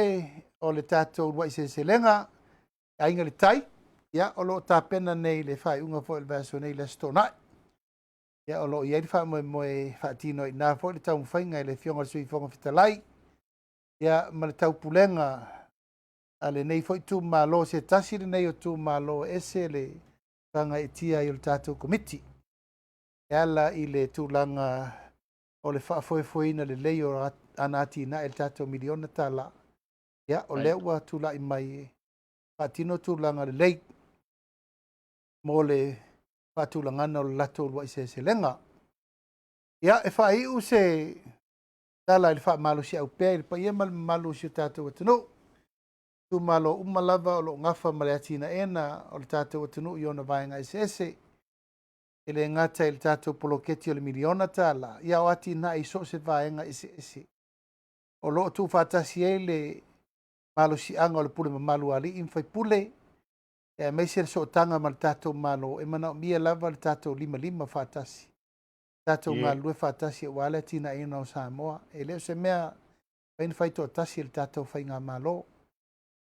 o le tatou uluai seleselega, Aiga i le Tai, ia, o lo o tapena nei le faaiuga foi o le vaiaso nei i le Aso Toonai. Ia, o lo o i ai le faamoemoe e faatino ai i ina foi le taumafaiga e le Afioga i le Sui Fofoga Fetalai, ia, ma le taupulega a lenei foi itumalo, se tasi lenei o itumalo e ese le fagaeetia ai o le tatou Komiti e ala i le tulaga o le faafoefoeina lelei o ana atinae i le tatou miliona tala. Ia, o lea ua tulai mai e faatino tulaga lelei mo le faatulagana o le latou uluai seleselega. Ia, e faaiu se tala i le faamalosiau pea i le paia ma le mamalu o si o tatou atunuu, itumalo uma lava o lo o gafa ma le atinaeina o le tatou atunuu i ona vaega eseese, e le gata i le tatou poloketi o le miliona tala, ia o atinae i so o se vaega eseese o lo o tuufaatasi ai le malosiaga o le pule mamalu a alii ma faipule, aemaise le sootaga ma le tatou Malo, e manaomia lava le tatou limalima faatasi, tatou galulue faatasi aua le atinaeina o Samoa. E le o se mea fai na fai toatasi e le tatou faigamalo.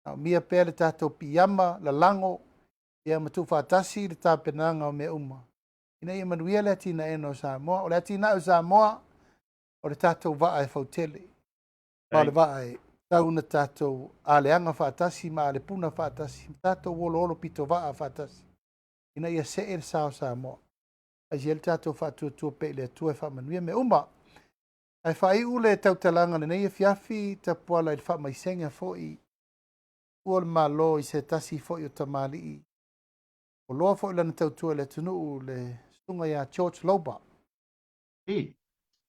Manaomia pea le tatou piiama, lalago, ia ma tuufaatasi le tapenaga o mea uma ina ia manuia le atinaeina o Samoa. O le atinae o Samoa, o le tatou vaa e fautele, ma o le vaa e tau na tatou aleaga faatasi ma alepuna faatasi, ma tatou oloolo pitovaa faatasi, ina ia see le sa o Samoa. Aisi ai le tatou faatuatua pea i le Atua e faamanuia mea uma. Ae faaiu le tautalaga lenei afiafi Tapuala i le faamaisega foi ua le Malo i se tasi foi o tamalii o loa foi lana tautua i le atunuu, le susuga ia George Loba.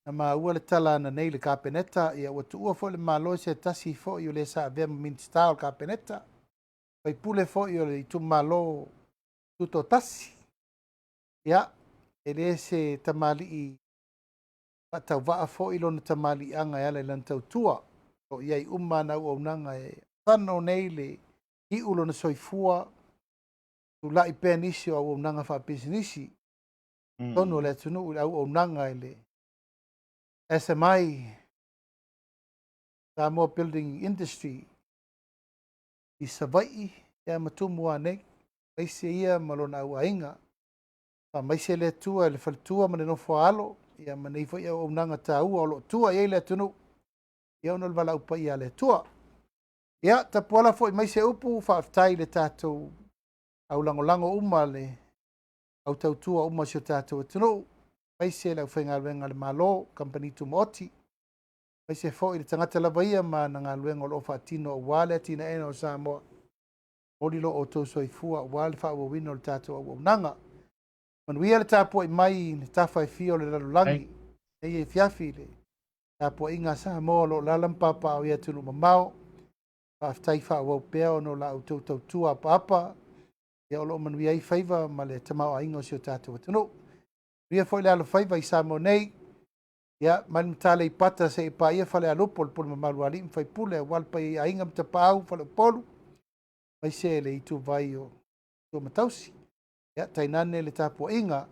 Na maua le tala ana nei i le Kapeneta, ia ua tuua foi le Malo i se tasi foi o le sa avea ma Minisita o le Kapeneta, faipule foi o le itumalo Tutoatasi. Ia, e le se tamalii faatauvaa foi lona tamaliiaga e ala i lana tautua. O lo o i ai uma ana auaunaga e fano nei le iu lona soifua, tulai pea nisi o auaunaga faapisinisi totonu o le atunuu i le auaunaga i le SMI, Samoa Building Industry, i Savaii, ia ma Tumua nei, aemaise ia ma lona auaiga. Faamaise le Atua i le faletua ma le nofoaalo, ia ma nei foi auaunaga taua o lo o tua i ai le atunuu, ia ona o le valaau paia a le Atua. Ia, Tapuala foi mai se upu, faafetai i le tatou aulagolago uma, le au tautua uma o si o tatou atunuu, aemaise le aufaigaluega a le Malo, kamupani tumaoti, aemaise foi le tagata lava ia ma ana galuega o lo o faatino aua le atinaeina o Samoa. Momoli lo outou soifua aua le faaauauina o le tatou auaunaga. Manuia le tapuai mai i le tafa e fia o le lalolagi nei afiafi, le tapuaiga a Samoa o lo o lala ma papaaao i atunuu mamao. Faafetai faaauau pea ona o la outou tautua apaapa, ia o lo o manuia ai faiva ma le tamaoaiga o si o tatou atunuu. Manuia foi le alofaiva i Samoa nei, ia mai le Mataleipata seia paia Falealupo, le pule mamalu a alii ma faipule, aua le paia i aiga ma tapaau, Faleupolu, aemaise le ituvai o Tuamatausi. Ia tainane le tapuaiga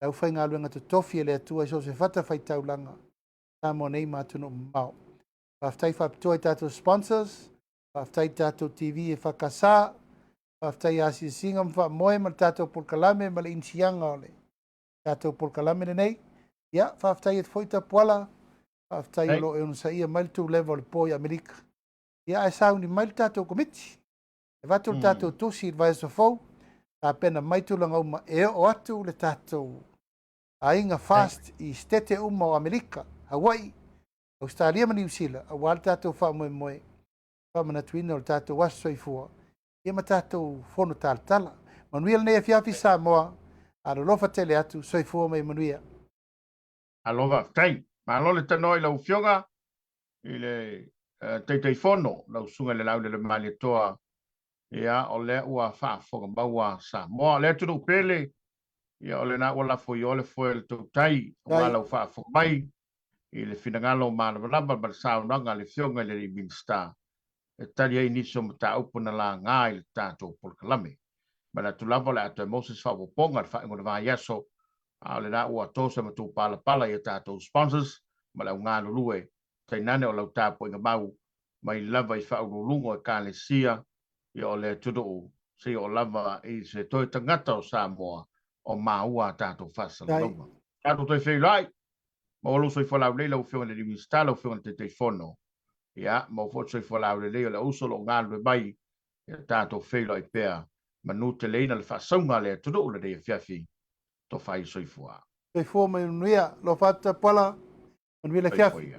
le aufaigaluega totofi e le Atua i so o se fatafaitaulaga Samoa nei ma atunuu mamao. Faafetai faapitoa i tatou sponsors, faafetai i tatou TV e FKS, faafetai i asiasiga ma faamoe ma le tatou polokalame ma le inisiaga o le tatou polokalame lenei. Ia, faafetai atu foi Tapuala, faafetai o lo o e onosaia mai le tuleva o le po i Amerika. Ia, ae sauni mai le tatou komiti. E avatu le tatou tusi i le vaiaso fou, tapena mai tulaga uma e oo atu le tatou aiga FAST i setete uma o Amerika, Hawaii, Ausetalia ma Niu Sila, aua le tatou faamoemoe faamanatuina o le tatou aso soifua, ia ma tatou fono talatala. Manuia lenei afiafi Samoa, alolofa tele atu, soifua ma ia manuia. Alo faafetai. Malo le tanoa i lau Afioga i le Taitaifono, lau Susuga i le Laulele Malietoa. Ia, o lea ua faafofoga maua Samoa. O le atunuu pele, ia o lena ua lafo i o le foe o le tautai, aua lau faafofoga mai i le finagalo malamalama ma le saunoaga a le Afioga i le Minisita e tali ai nisi o mataupu na laga i le tatou polokalame. Manatu lava o le a toe maua se isi faaopoopoga i le faaiuga o le vaiaso. A o lena ua to se matou palapala i a tatou sponsors ma le au galulue, tainane o lau tapuaiga mau mai lava i faauluuluga o Ekalesia ia o le atunuu seia oo lava i se toe tagata o Samoa o maua a tatou faasalalauga. Tatou toe feiloai, maua lou soifua laulelei lau Afioga i le Minisita, lau Afioga i le Taitaifono, ia maua foi le soifua laulelei o le auuso o lo o galulue mai, ia tatou feiloai pea, manu teleina le faasauga a le atunuu lenei afiafi, tofa i le soifua. Soifua ma ia manuia. Alofa atu Tapuala, manuia le afiafi.